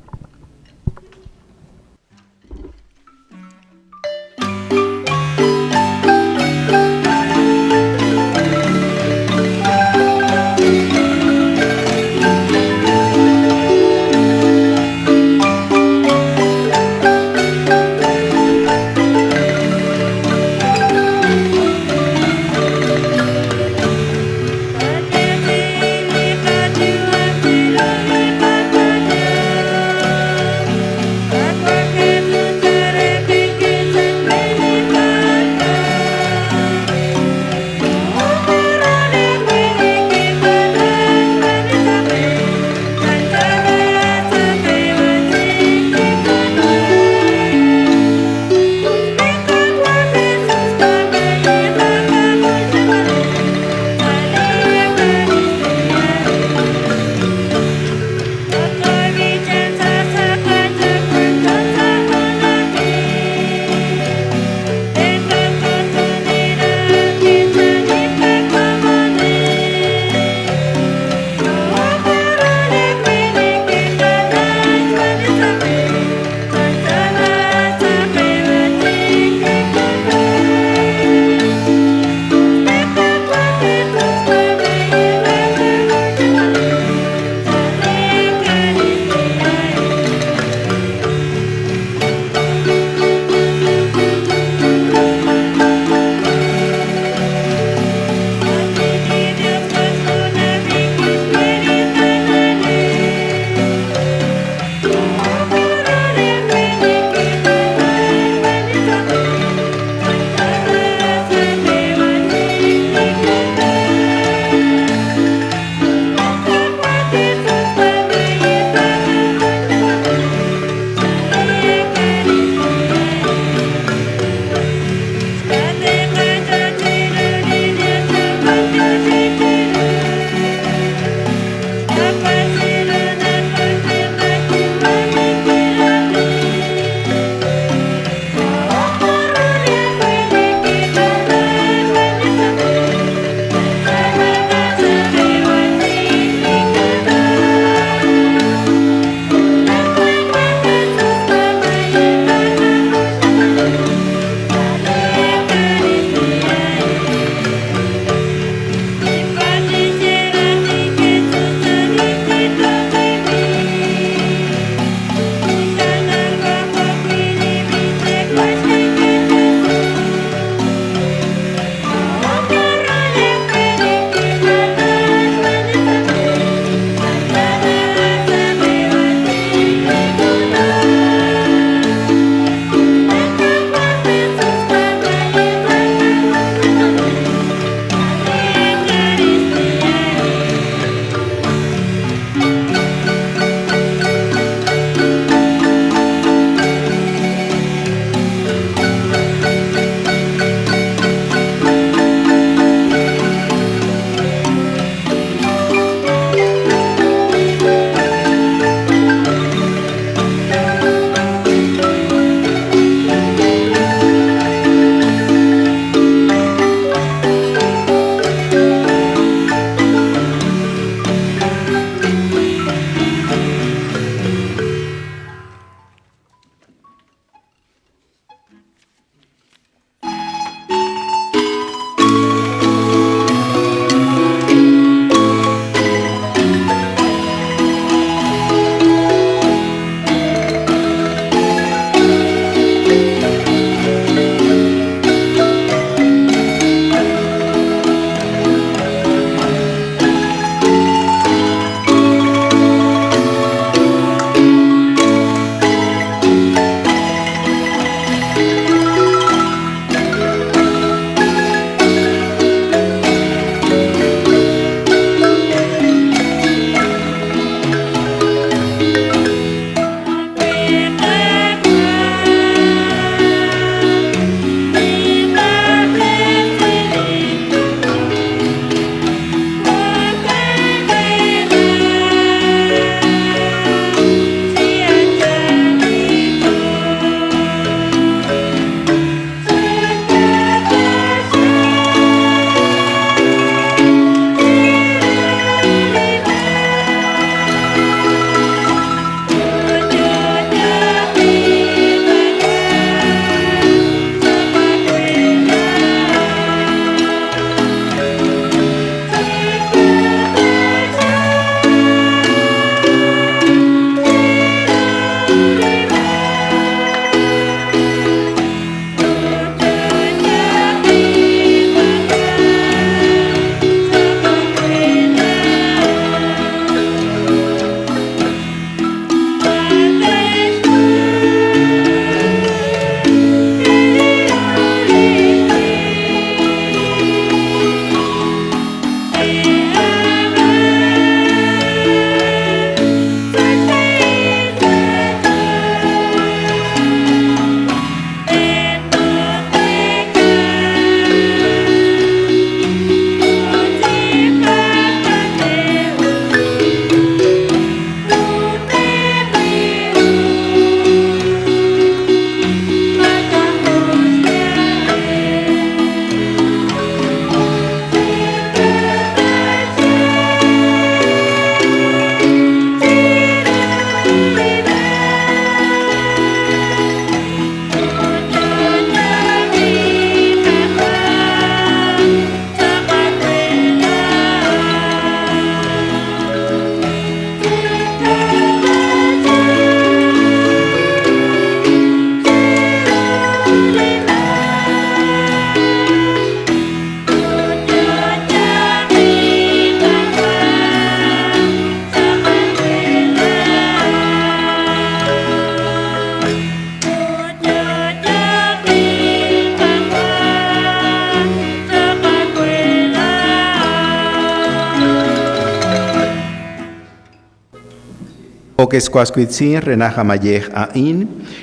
Ex was wiitz'in re naj amayej a'in,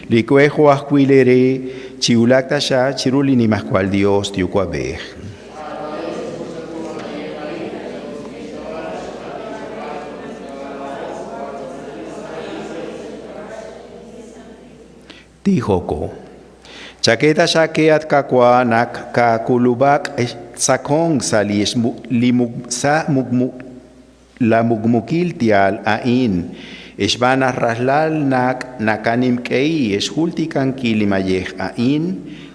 li we jo' ajwi' leere chiwulaq taxaq chiru li Nimajwal Dios Yuwa'b'ej. Tijoko. Chaketa xake at kakwa nak kakulubak tzakong sa li sa mukmu la mukmukil tial a'in xb'aan naq rajlal nak nakanimk'ei xjultikankil li mayej a'in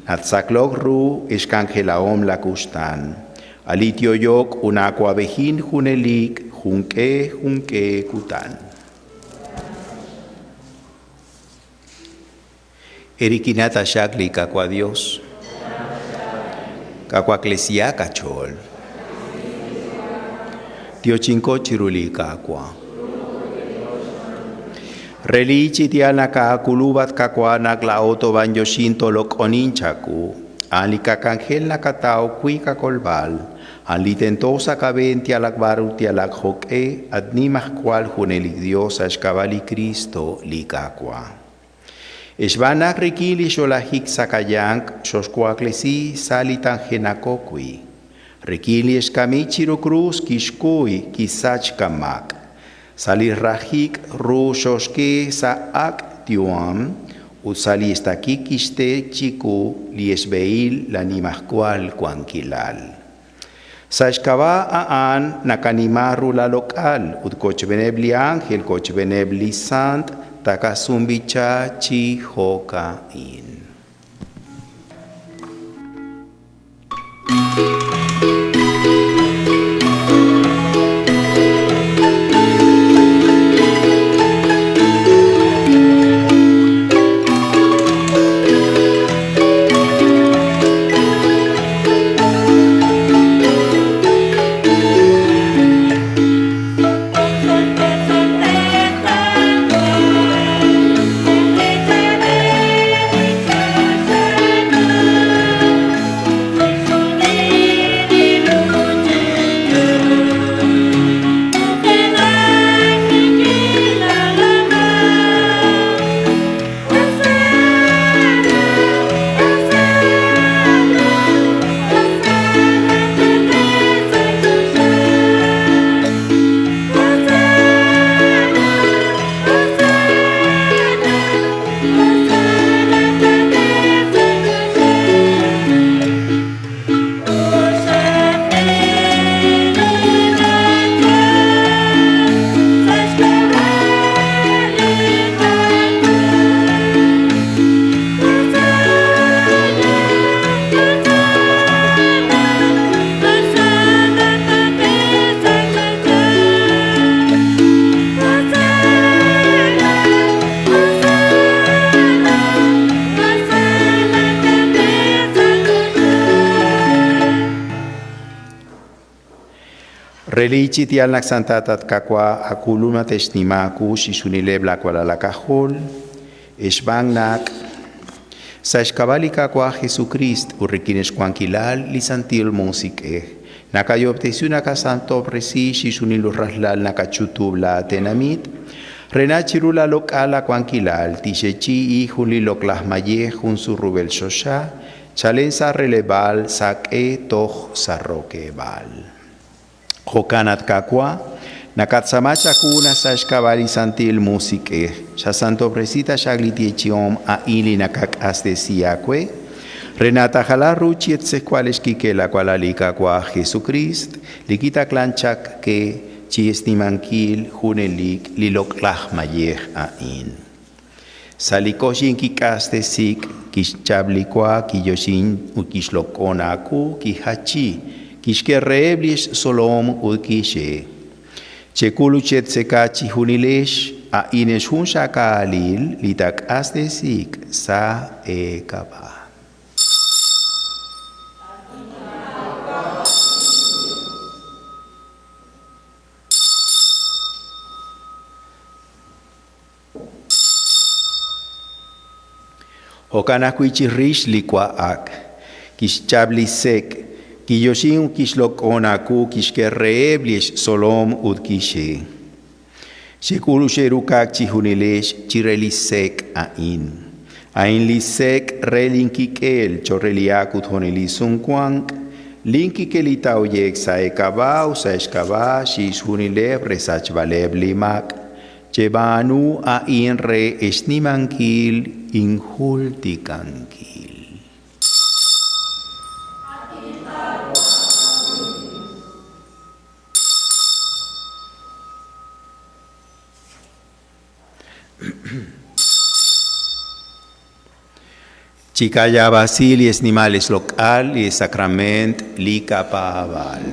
natzaklok ru xk'anjelahom la kuxtan. Alityoyok unawab'ejin junelik junk'e junk'e kutan. Erikinata xakli kakwa Dios. Kakwa Eklesia kachol. Tiochinko chiruli kakwa. Relichi tial nakakulubat kakwa naklaoto banyo shinto lokonin chaku. An li kakangel nakatao kui kakolbal. An li tentosa kaben tialak baru tialak joke at nimajkual junelik Dios axkabali Cristo li kakwa. Xb'aan rikin li xolajik sakayank xoxkuaklesi salitanjenakokui. Rikin li xkami chiru cruz kixkuy kisach kamak. Sali rajik ru xoxke sa ak tiuam ut sali estakik kixte chiku li esbeil la nimajkual kuankilal. Sa xk'ab'a' a'an nakanima ru la loq'al ut kochb'eneb' li ángel kochb'eneb' li sant takasunb'icha chi jo'ka'in. Relichi tial nak santatat kakwa akuluma texnimaku xixunileb la kualalakajol xb'aan nak sa xk'ab'a' li Qaawa' Jesucrist ut rik'in xwankilal li Santil Musiq'ej nakayob'tesi nakasantob'resi xixunil rajlal nakachutub la tenamit rena chiru la loq'al la wankilal tixechi'i jun li loq'laj mayej jun surub'el xoxa chalen sa releb'aal saq'e toj sa rokeb'aal. Jo'kan at Qaawa' nakatzama chakuna sa xk'ab'a' li Santil Musiq'ej xasantob'resi taxaq li yeechi'om a'in li nakak'astesi aawe re natajala ru chi etzejkual xkik'el la walal li Qaawa' Jesucrist li kitaqlan chaq ke chi xnimankil junelik li loq'laj mayej a'in. Sa li k'oxin kik'astesik kixchap li wa kiyoxin ut kixloq'on aawu kijachi kixk'e reheb' li xtzolom ut kixye. Chekul ut chetzeka chijunilex a'in jun xakaalil li taak'astesik sa eek'ab'a'. Jo'kan ajwi' chirix li wa'ak kixchap li sek' kiyoxin ut kixloq'on aawu kixk'e reheb' li xtzolom ut kixye. Xek'ul ut xe'ruk'ak chijunilex chire li sek' a'in. A'in li sek' re linkik'el cho'q re li ak ut junelik sumwank, linkik'el li taa'oye'q sa' eek'ab'a' ut sa' xk'ab'a' chixjunileb' re xsachb'aleb' li maak. Cheb'aanu a'in re xnimankil injultikankil. Chikayab'asi li xnimal xloq'al li xsakrament li qapaab'aal.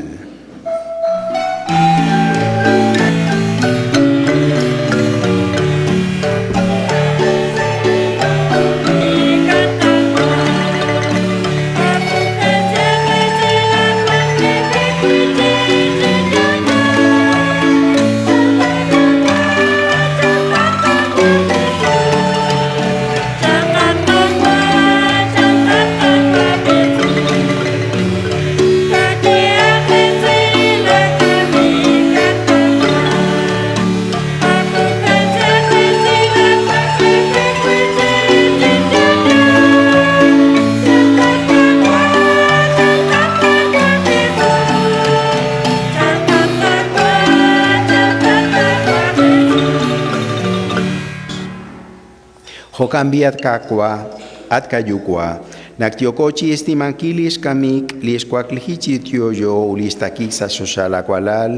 Jo'kan b'i', at Qaawa', at qaYuwa', naq yooko chi xnimankil li xkamik, li xwaklijik chi yo'yo ut li xtaqik sa' xchoxa laawalal,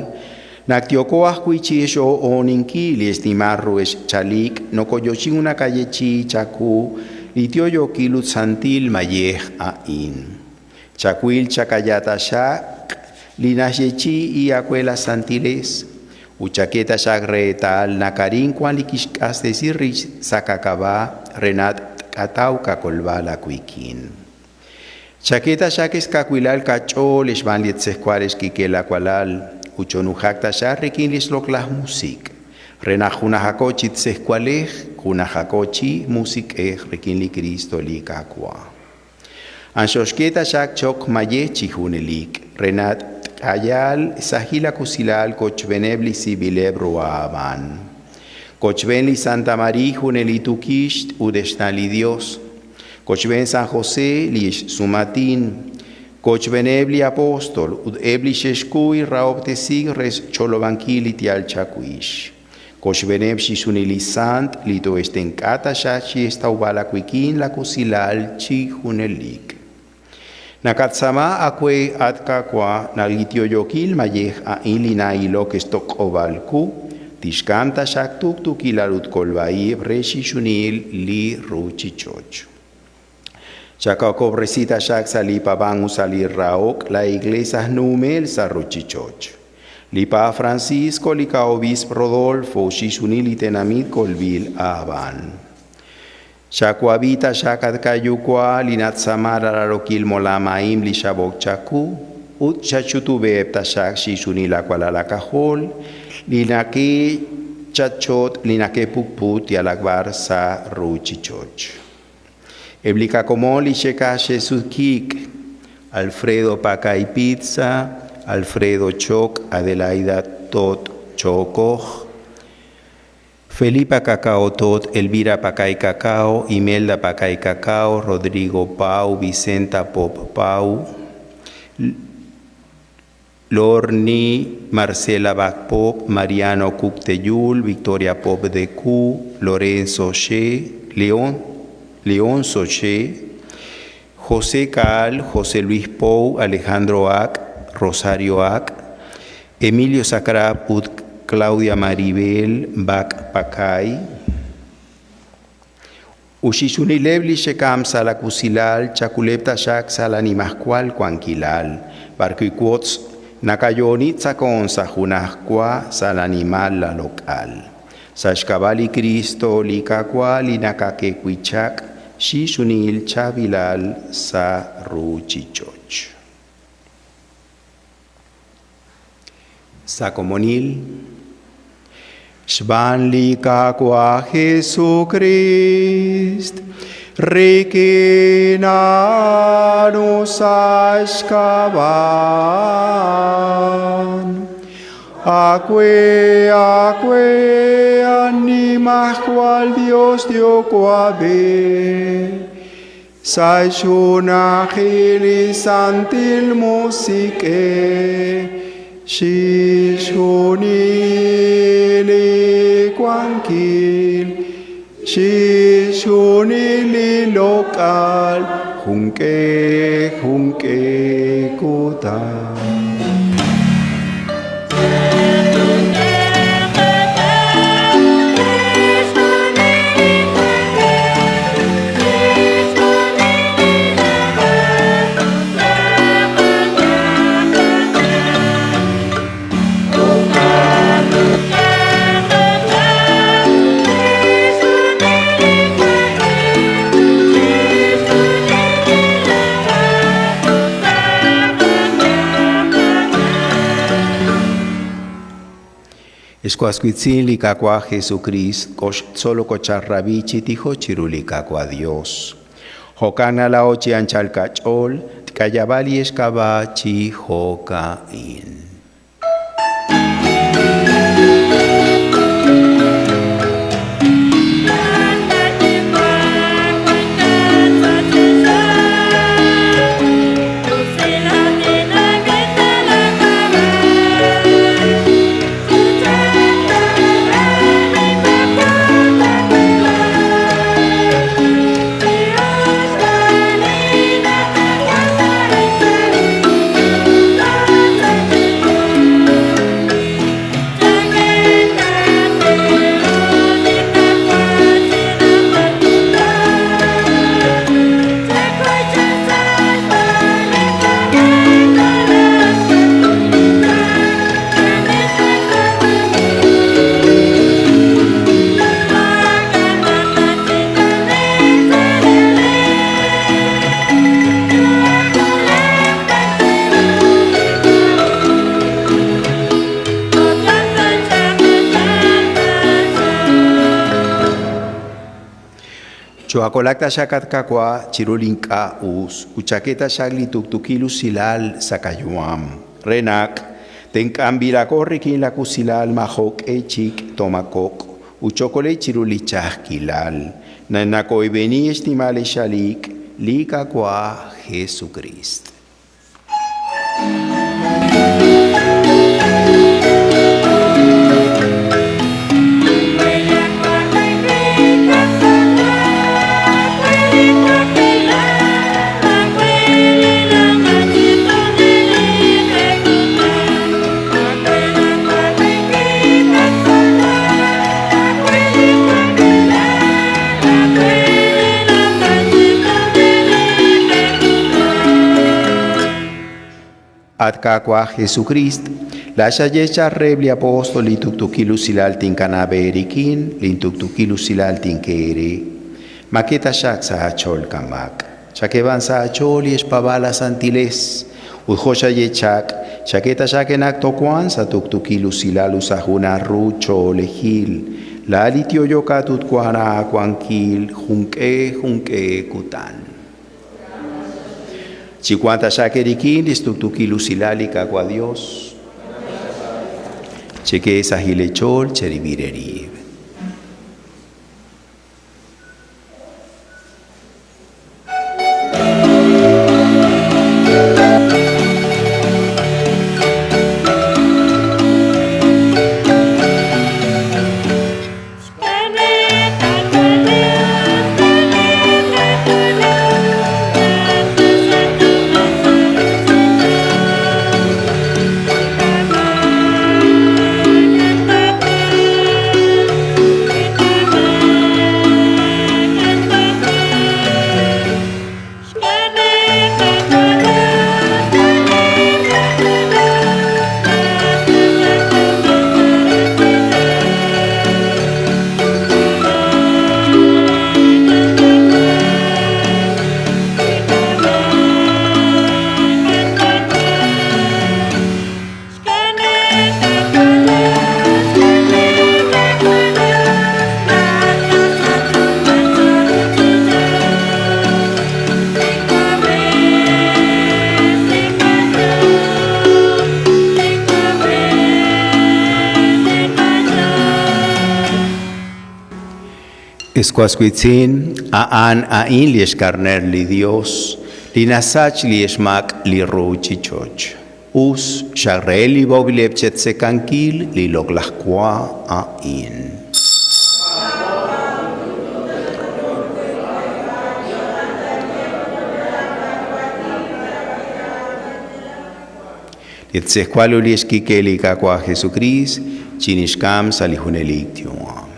naq yooko ajwi' chi xyo'oninkil li xnimal ru xchalik, nokoyoxink ut naqayeechi'i chawu li yo'yookil ut santil mayej a'in. Chawil chakaya taxaq li naxyeechi'i aawe laj santiles, ut chak'e taxaq reetal naq arin wank li kixq'axtesi rix sa' qak'ab'a' re naq tqataw qakolb'al aawik'in. Chak'e taxaq xkawilal qach'ool xb'aan li tz'ejwal xkik'el laawalal, ut chonujaq taxaq rik'in li xloq'laj musiq', re naq junajaqo chi tz'ejwalej, junajaqo chi musiq'ej rik'in li Kristo li Qaawa'. Anxoxk'e taxaq cho'q mayej chi junelik, re naq tqayal sahil akusilal kochb'eeneb' li sib'ileb' ru aab'aan. Kochb'een li Santa Mariiy junelik tukix ut xna' li Yos, kochb'een San José li xsumaatin, kochb'eeneb' li apóstol ut eb' li xe'xkuy rahob'tesiik re xch'olob'ankil li yaal chawix. Koxb'eeneb' chixjunil li sant li too'extenq'a taxaq chi xtawb'al aawik'in laakusilal chi junelik. Nakatz'aama aawe, at Qaawa', naq li yo'yookil mayej a'in li na'ilok xtoq'ob'al qu, tixk'am taxaq tuqtuukilal ut kolb'a-ib' re chixjunil li ruuchich'och'. Chakawob'resi taxaq sa' li paab'ank ut sa' li rahok la Iglees aj numel sa' ruchich'och'. Li Papa Francisco, li ka'obiisp Rodolfo ut chixjunil li tenamit kolb'il aab'aan. Chawab'i taxaq at qaYuwa' li natz'aama rararokil molam a'in li xab'ok chaku, ut chach'utub'eb' taxaq chixjunil laawalal aak'ajol, li nake'chachot li nake'pukput yalaq b'ar sa' ruchich'och'. Eb' li qakomon li xe'k'aj xe'sutkiik, Alfredo Pakay Pizza, Alfredo Choc, Adelaida Tot Chokoj, Felipa Cacao Tot, Elvira Pakay Cacao, Imelda Pakay Cacao, Rodrigo Pau, Vicenta Pop Pau, Lorni, Marcela Bak Pop, Mariano Cuc Teyul, Victoria Pop de Cu, Lorenzo Che, León, Leonzo Che, José Caal, José Luis Pou, Alejandro Ac, Rosario Ac, Emilio Sacrap ut Claudia Maribel Bac Pacay. Ut chixjunileb' li xe'kamk sa' la wusilal chakuleb' taxaq sa' la nimajwal wankilal, b'arwi' wotz nakayo'oni tz'aqon sa' junajwa sa' la nimal la loq'al. Sa' xk'ab'a' li Kristo li Qaawa' li nakak'e wi' chaq chixjunil chaab'ilal sa' ruuchich'och'. Sa' komonil, xb'aan li Qaawa' Jesukriist, rik'in a'an ut sa' xk'ab'a' a'an. Aawe, aawe, Animajwal Dios Yuwa'b'ej, sa' xjunajil li Santil Musiq'ej, chixjunil li wankil, chixjunil li loq'al, junq'e junq'e kutan. Escuascuitzin li Qaawa' Jesukriist solo kocharrab'i chi tijo chiru li Qaawa' Dios. Jo'kan nala'o chi anchal qach'ool, tk'ayab'a li xk'ab'a' chi jo'ka'in. Choakolakta xakatkakua chirulinka us, uchaketa xagli tuktukilu silal sakayuam. Renak, tenkambirakorrikin lakusilal majok echik tomakok, uchokole chirulichajkilal. Nanakoibeni estimale xalik, likakua Jesucristo. At Qaawa' Jesucrist, laxayecha rebli apóstol lituktukilu silal tinkanaberikin, lintuktukilu silal tinkere. Maketa xak sa achol kamak. Chakeban sa achol y espabala santiles. Udjosha yechak, chaketa xakenak tokuan sa tuktukilu silal usajuna rucho lejil. La litio yoka tutkuana akuankil, junque junque kutan. Chicuanta xakerikin, listuktukilu silali kakua Dios. Cheque sajilechol, cheribirerib. Escuascuitzin, a'an a'in li xkarner li Dios, li nasach li xmak li ruchichoch. Us xarreel li bobileb chetzecankil li loqlajkwa a'in. Li li xkikeli kakwa Jesucrist, chinixkam sa li junelik yuam.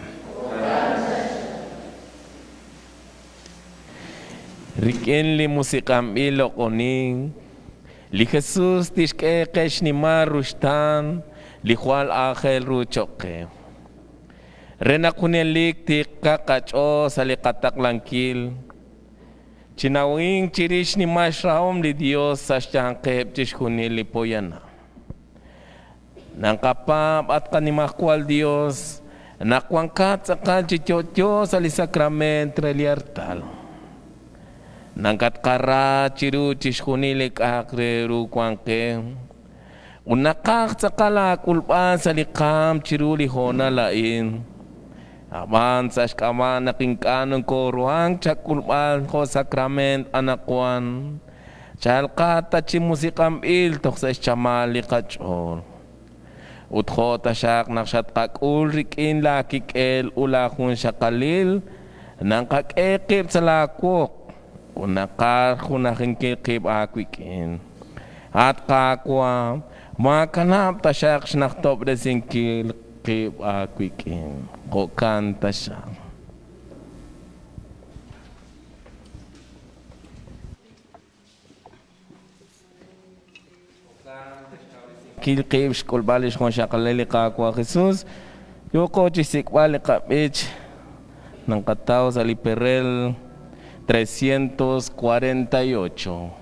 Rik'in li musiq'anb'il loq'onin, li Jesus tixk'e qe xnimal ruxtaan li jwal aajel ru choq' qe. Re naq junelik tiqaq qach'ool sa' li qataqlankil, chinawink chirix xnimal xrahom li Dios sa' xyanqeb' chixjunil li poyanam. Naqapaab' at qanimajwal Dios, naq wankat tz'aqal chi yo'yo sa' li sacrament re li artal. Nakatqara chiru chixjunil li k'a'aq re ru wan qe. Ut naqaj tz'aqal aak'ulb'al sa' li qaam chiru li hoonal a'in. Ab'an sa' xk'ab'a' naq ink'a' nokooruhank chak'ulb'al jo' sacrament anaqwan, chalqat ta chi musiq'anb'il toj sa' xchamal li qach'ool. Ut jo' taxaq naq xatqak'ul rik'in laakik'el ut laajunxaqalil, naqak'e qib' sa' laawoq ut naqaj junajinkil qib' aawik'in. At Qaawa', maakanab' taxaq xnajtob'resinkil qib' aawik'in. Jo'kan taxaq. Kil qib' xk'ulb'al li xjunxaqalil li Qaawa' Jesus, yooqo chixsik'b'al li qab'ich naqataw sa' li perel 348.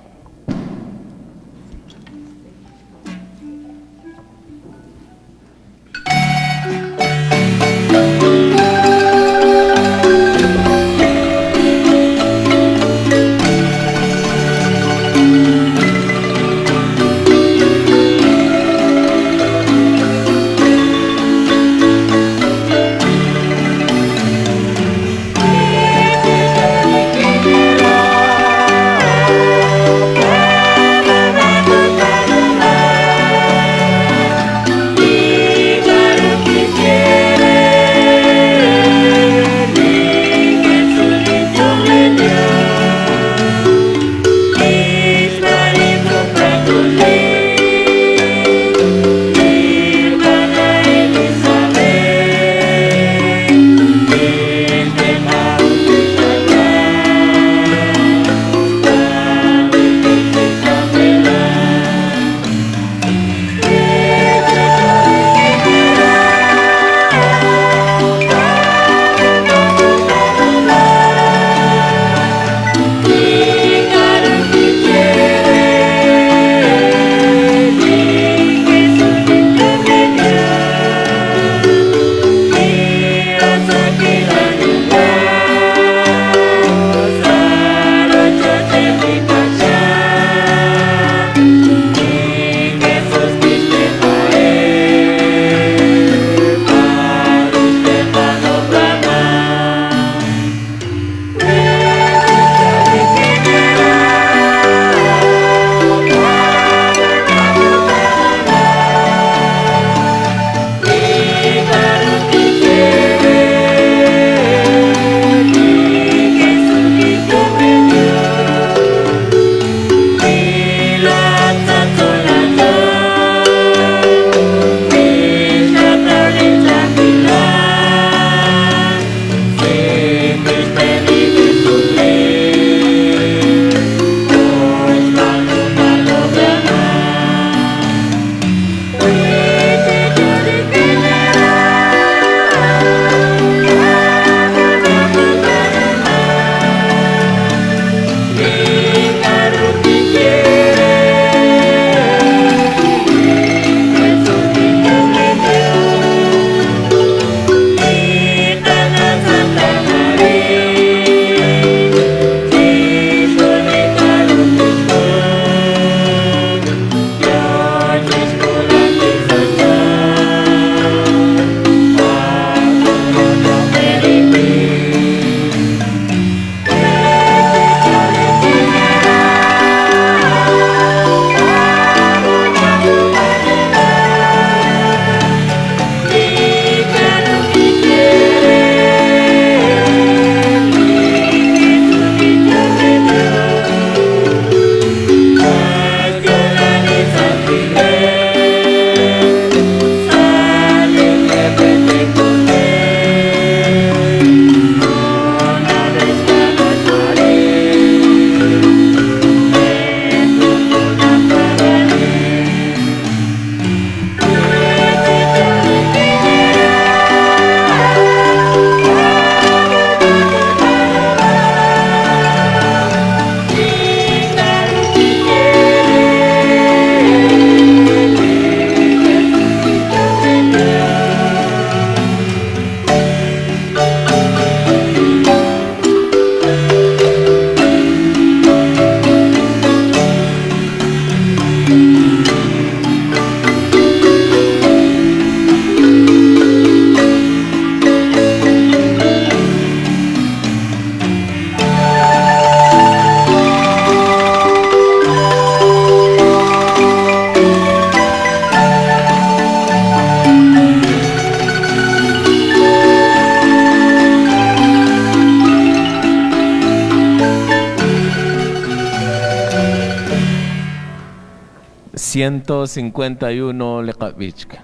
151 li qab'ich.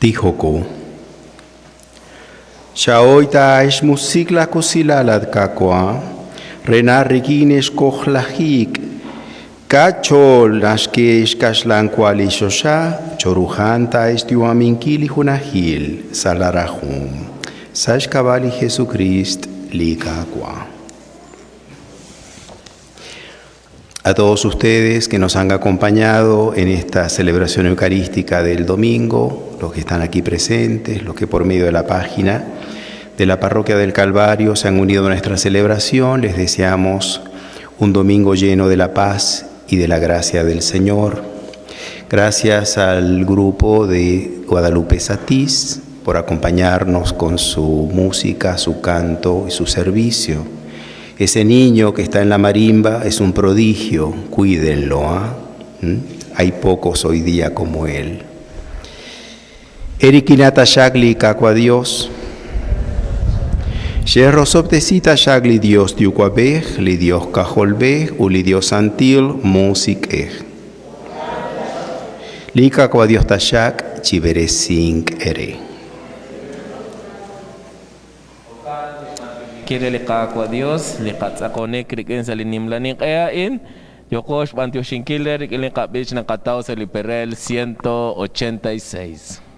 Tijoko. Chaoita musikla kusilalad kakwa, renarrikines kojlajik, kachol nashkesh kashlankualishosha, chorujanta estiuaminkili junajil, salarajum, sashkabali Jesucrist likakwa. A todos ustedes que nos han acompañado en esta celebración eucarística del domingo, los que están aquí presentes, los que por medio de la página de la Parroquia del Calvario se han unido a nuestra celebración, les deseamos un domingo lleno de la paz y de la gracia del Señor. Gracias al grupo de Guadalupe Satís por acompañarnos con su música, su canto y su servicio. Ese niño que está en la marimba es un prodigio, cuídenlo. ¿Ah? Hay pocos hoy día como él. Erikinata Shagli kakwa Dios. Sherrosoptesita Shagli Dios tiukwabej, li Dios kajolbej, uli Dios antil musikej. Li Qaawa' Dios taxaq chib'eresink ere. Kire li Qaawa' Dios, li qatz'aqonik rik'in sa' li nimla ninq'e a'in, yoko xb'antioxinkil re rik'in li qab'ich naqataw sa' li perel 186.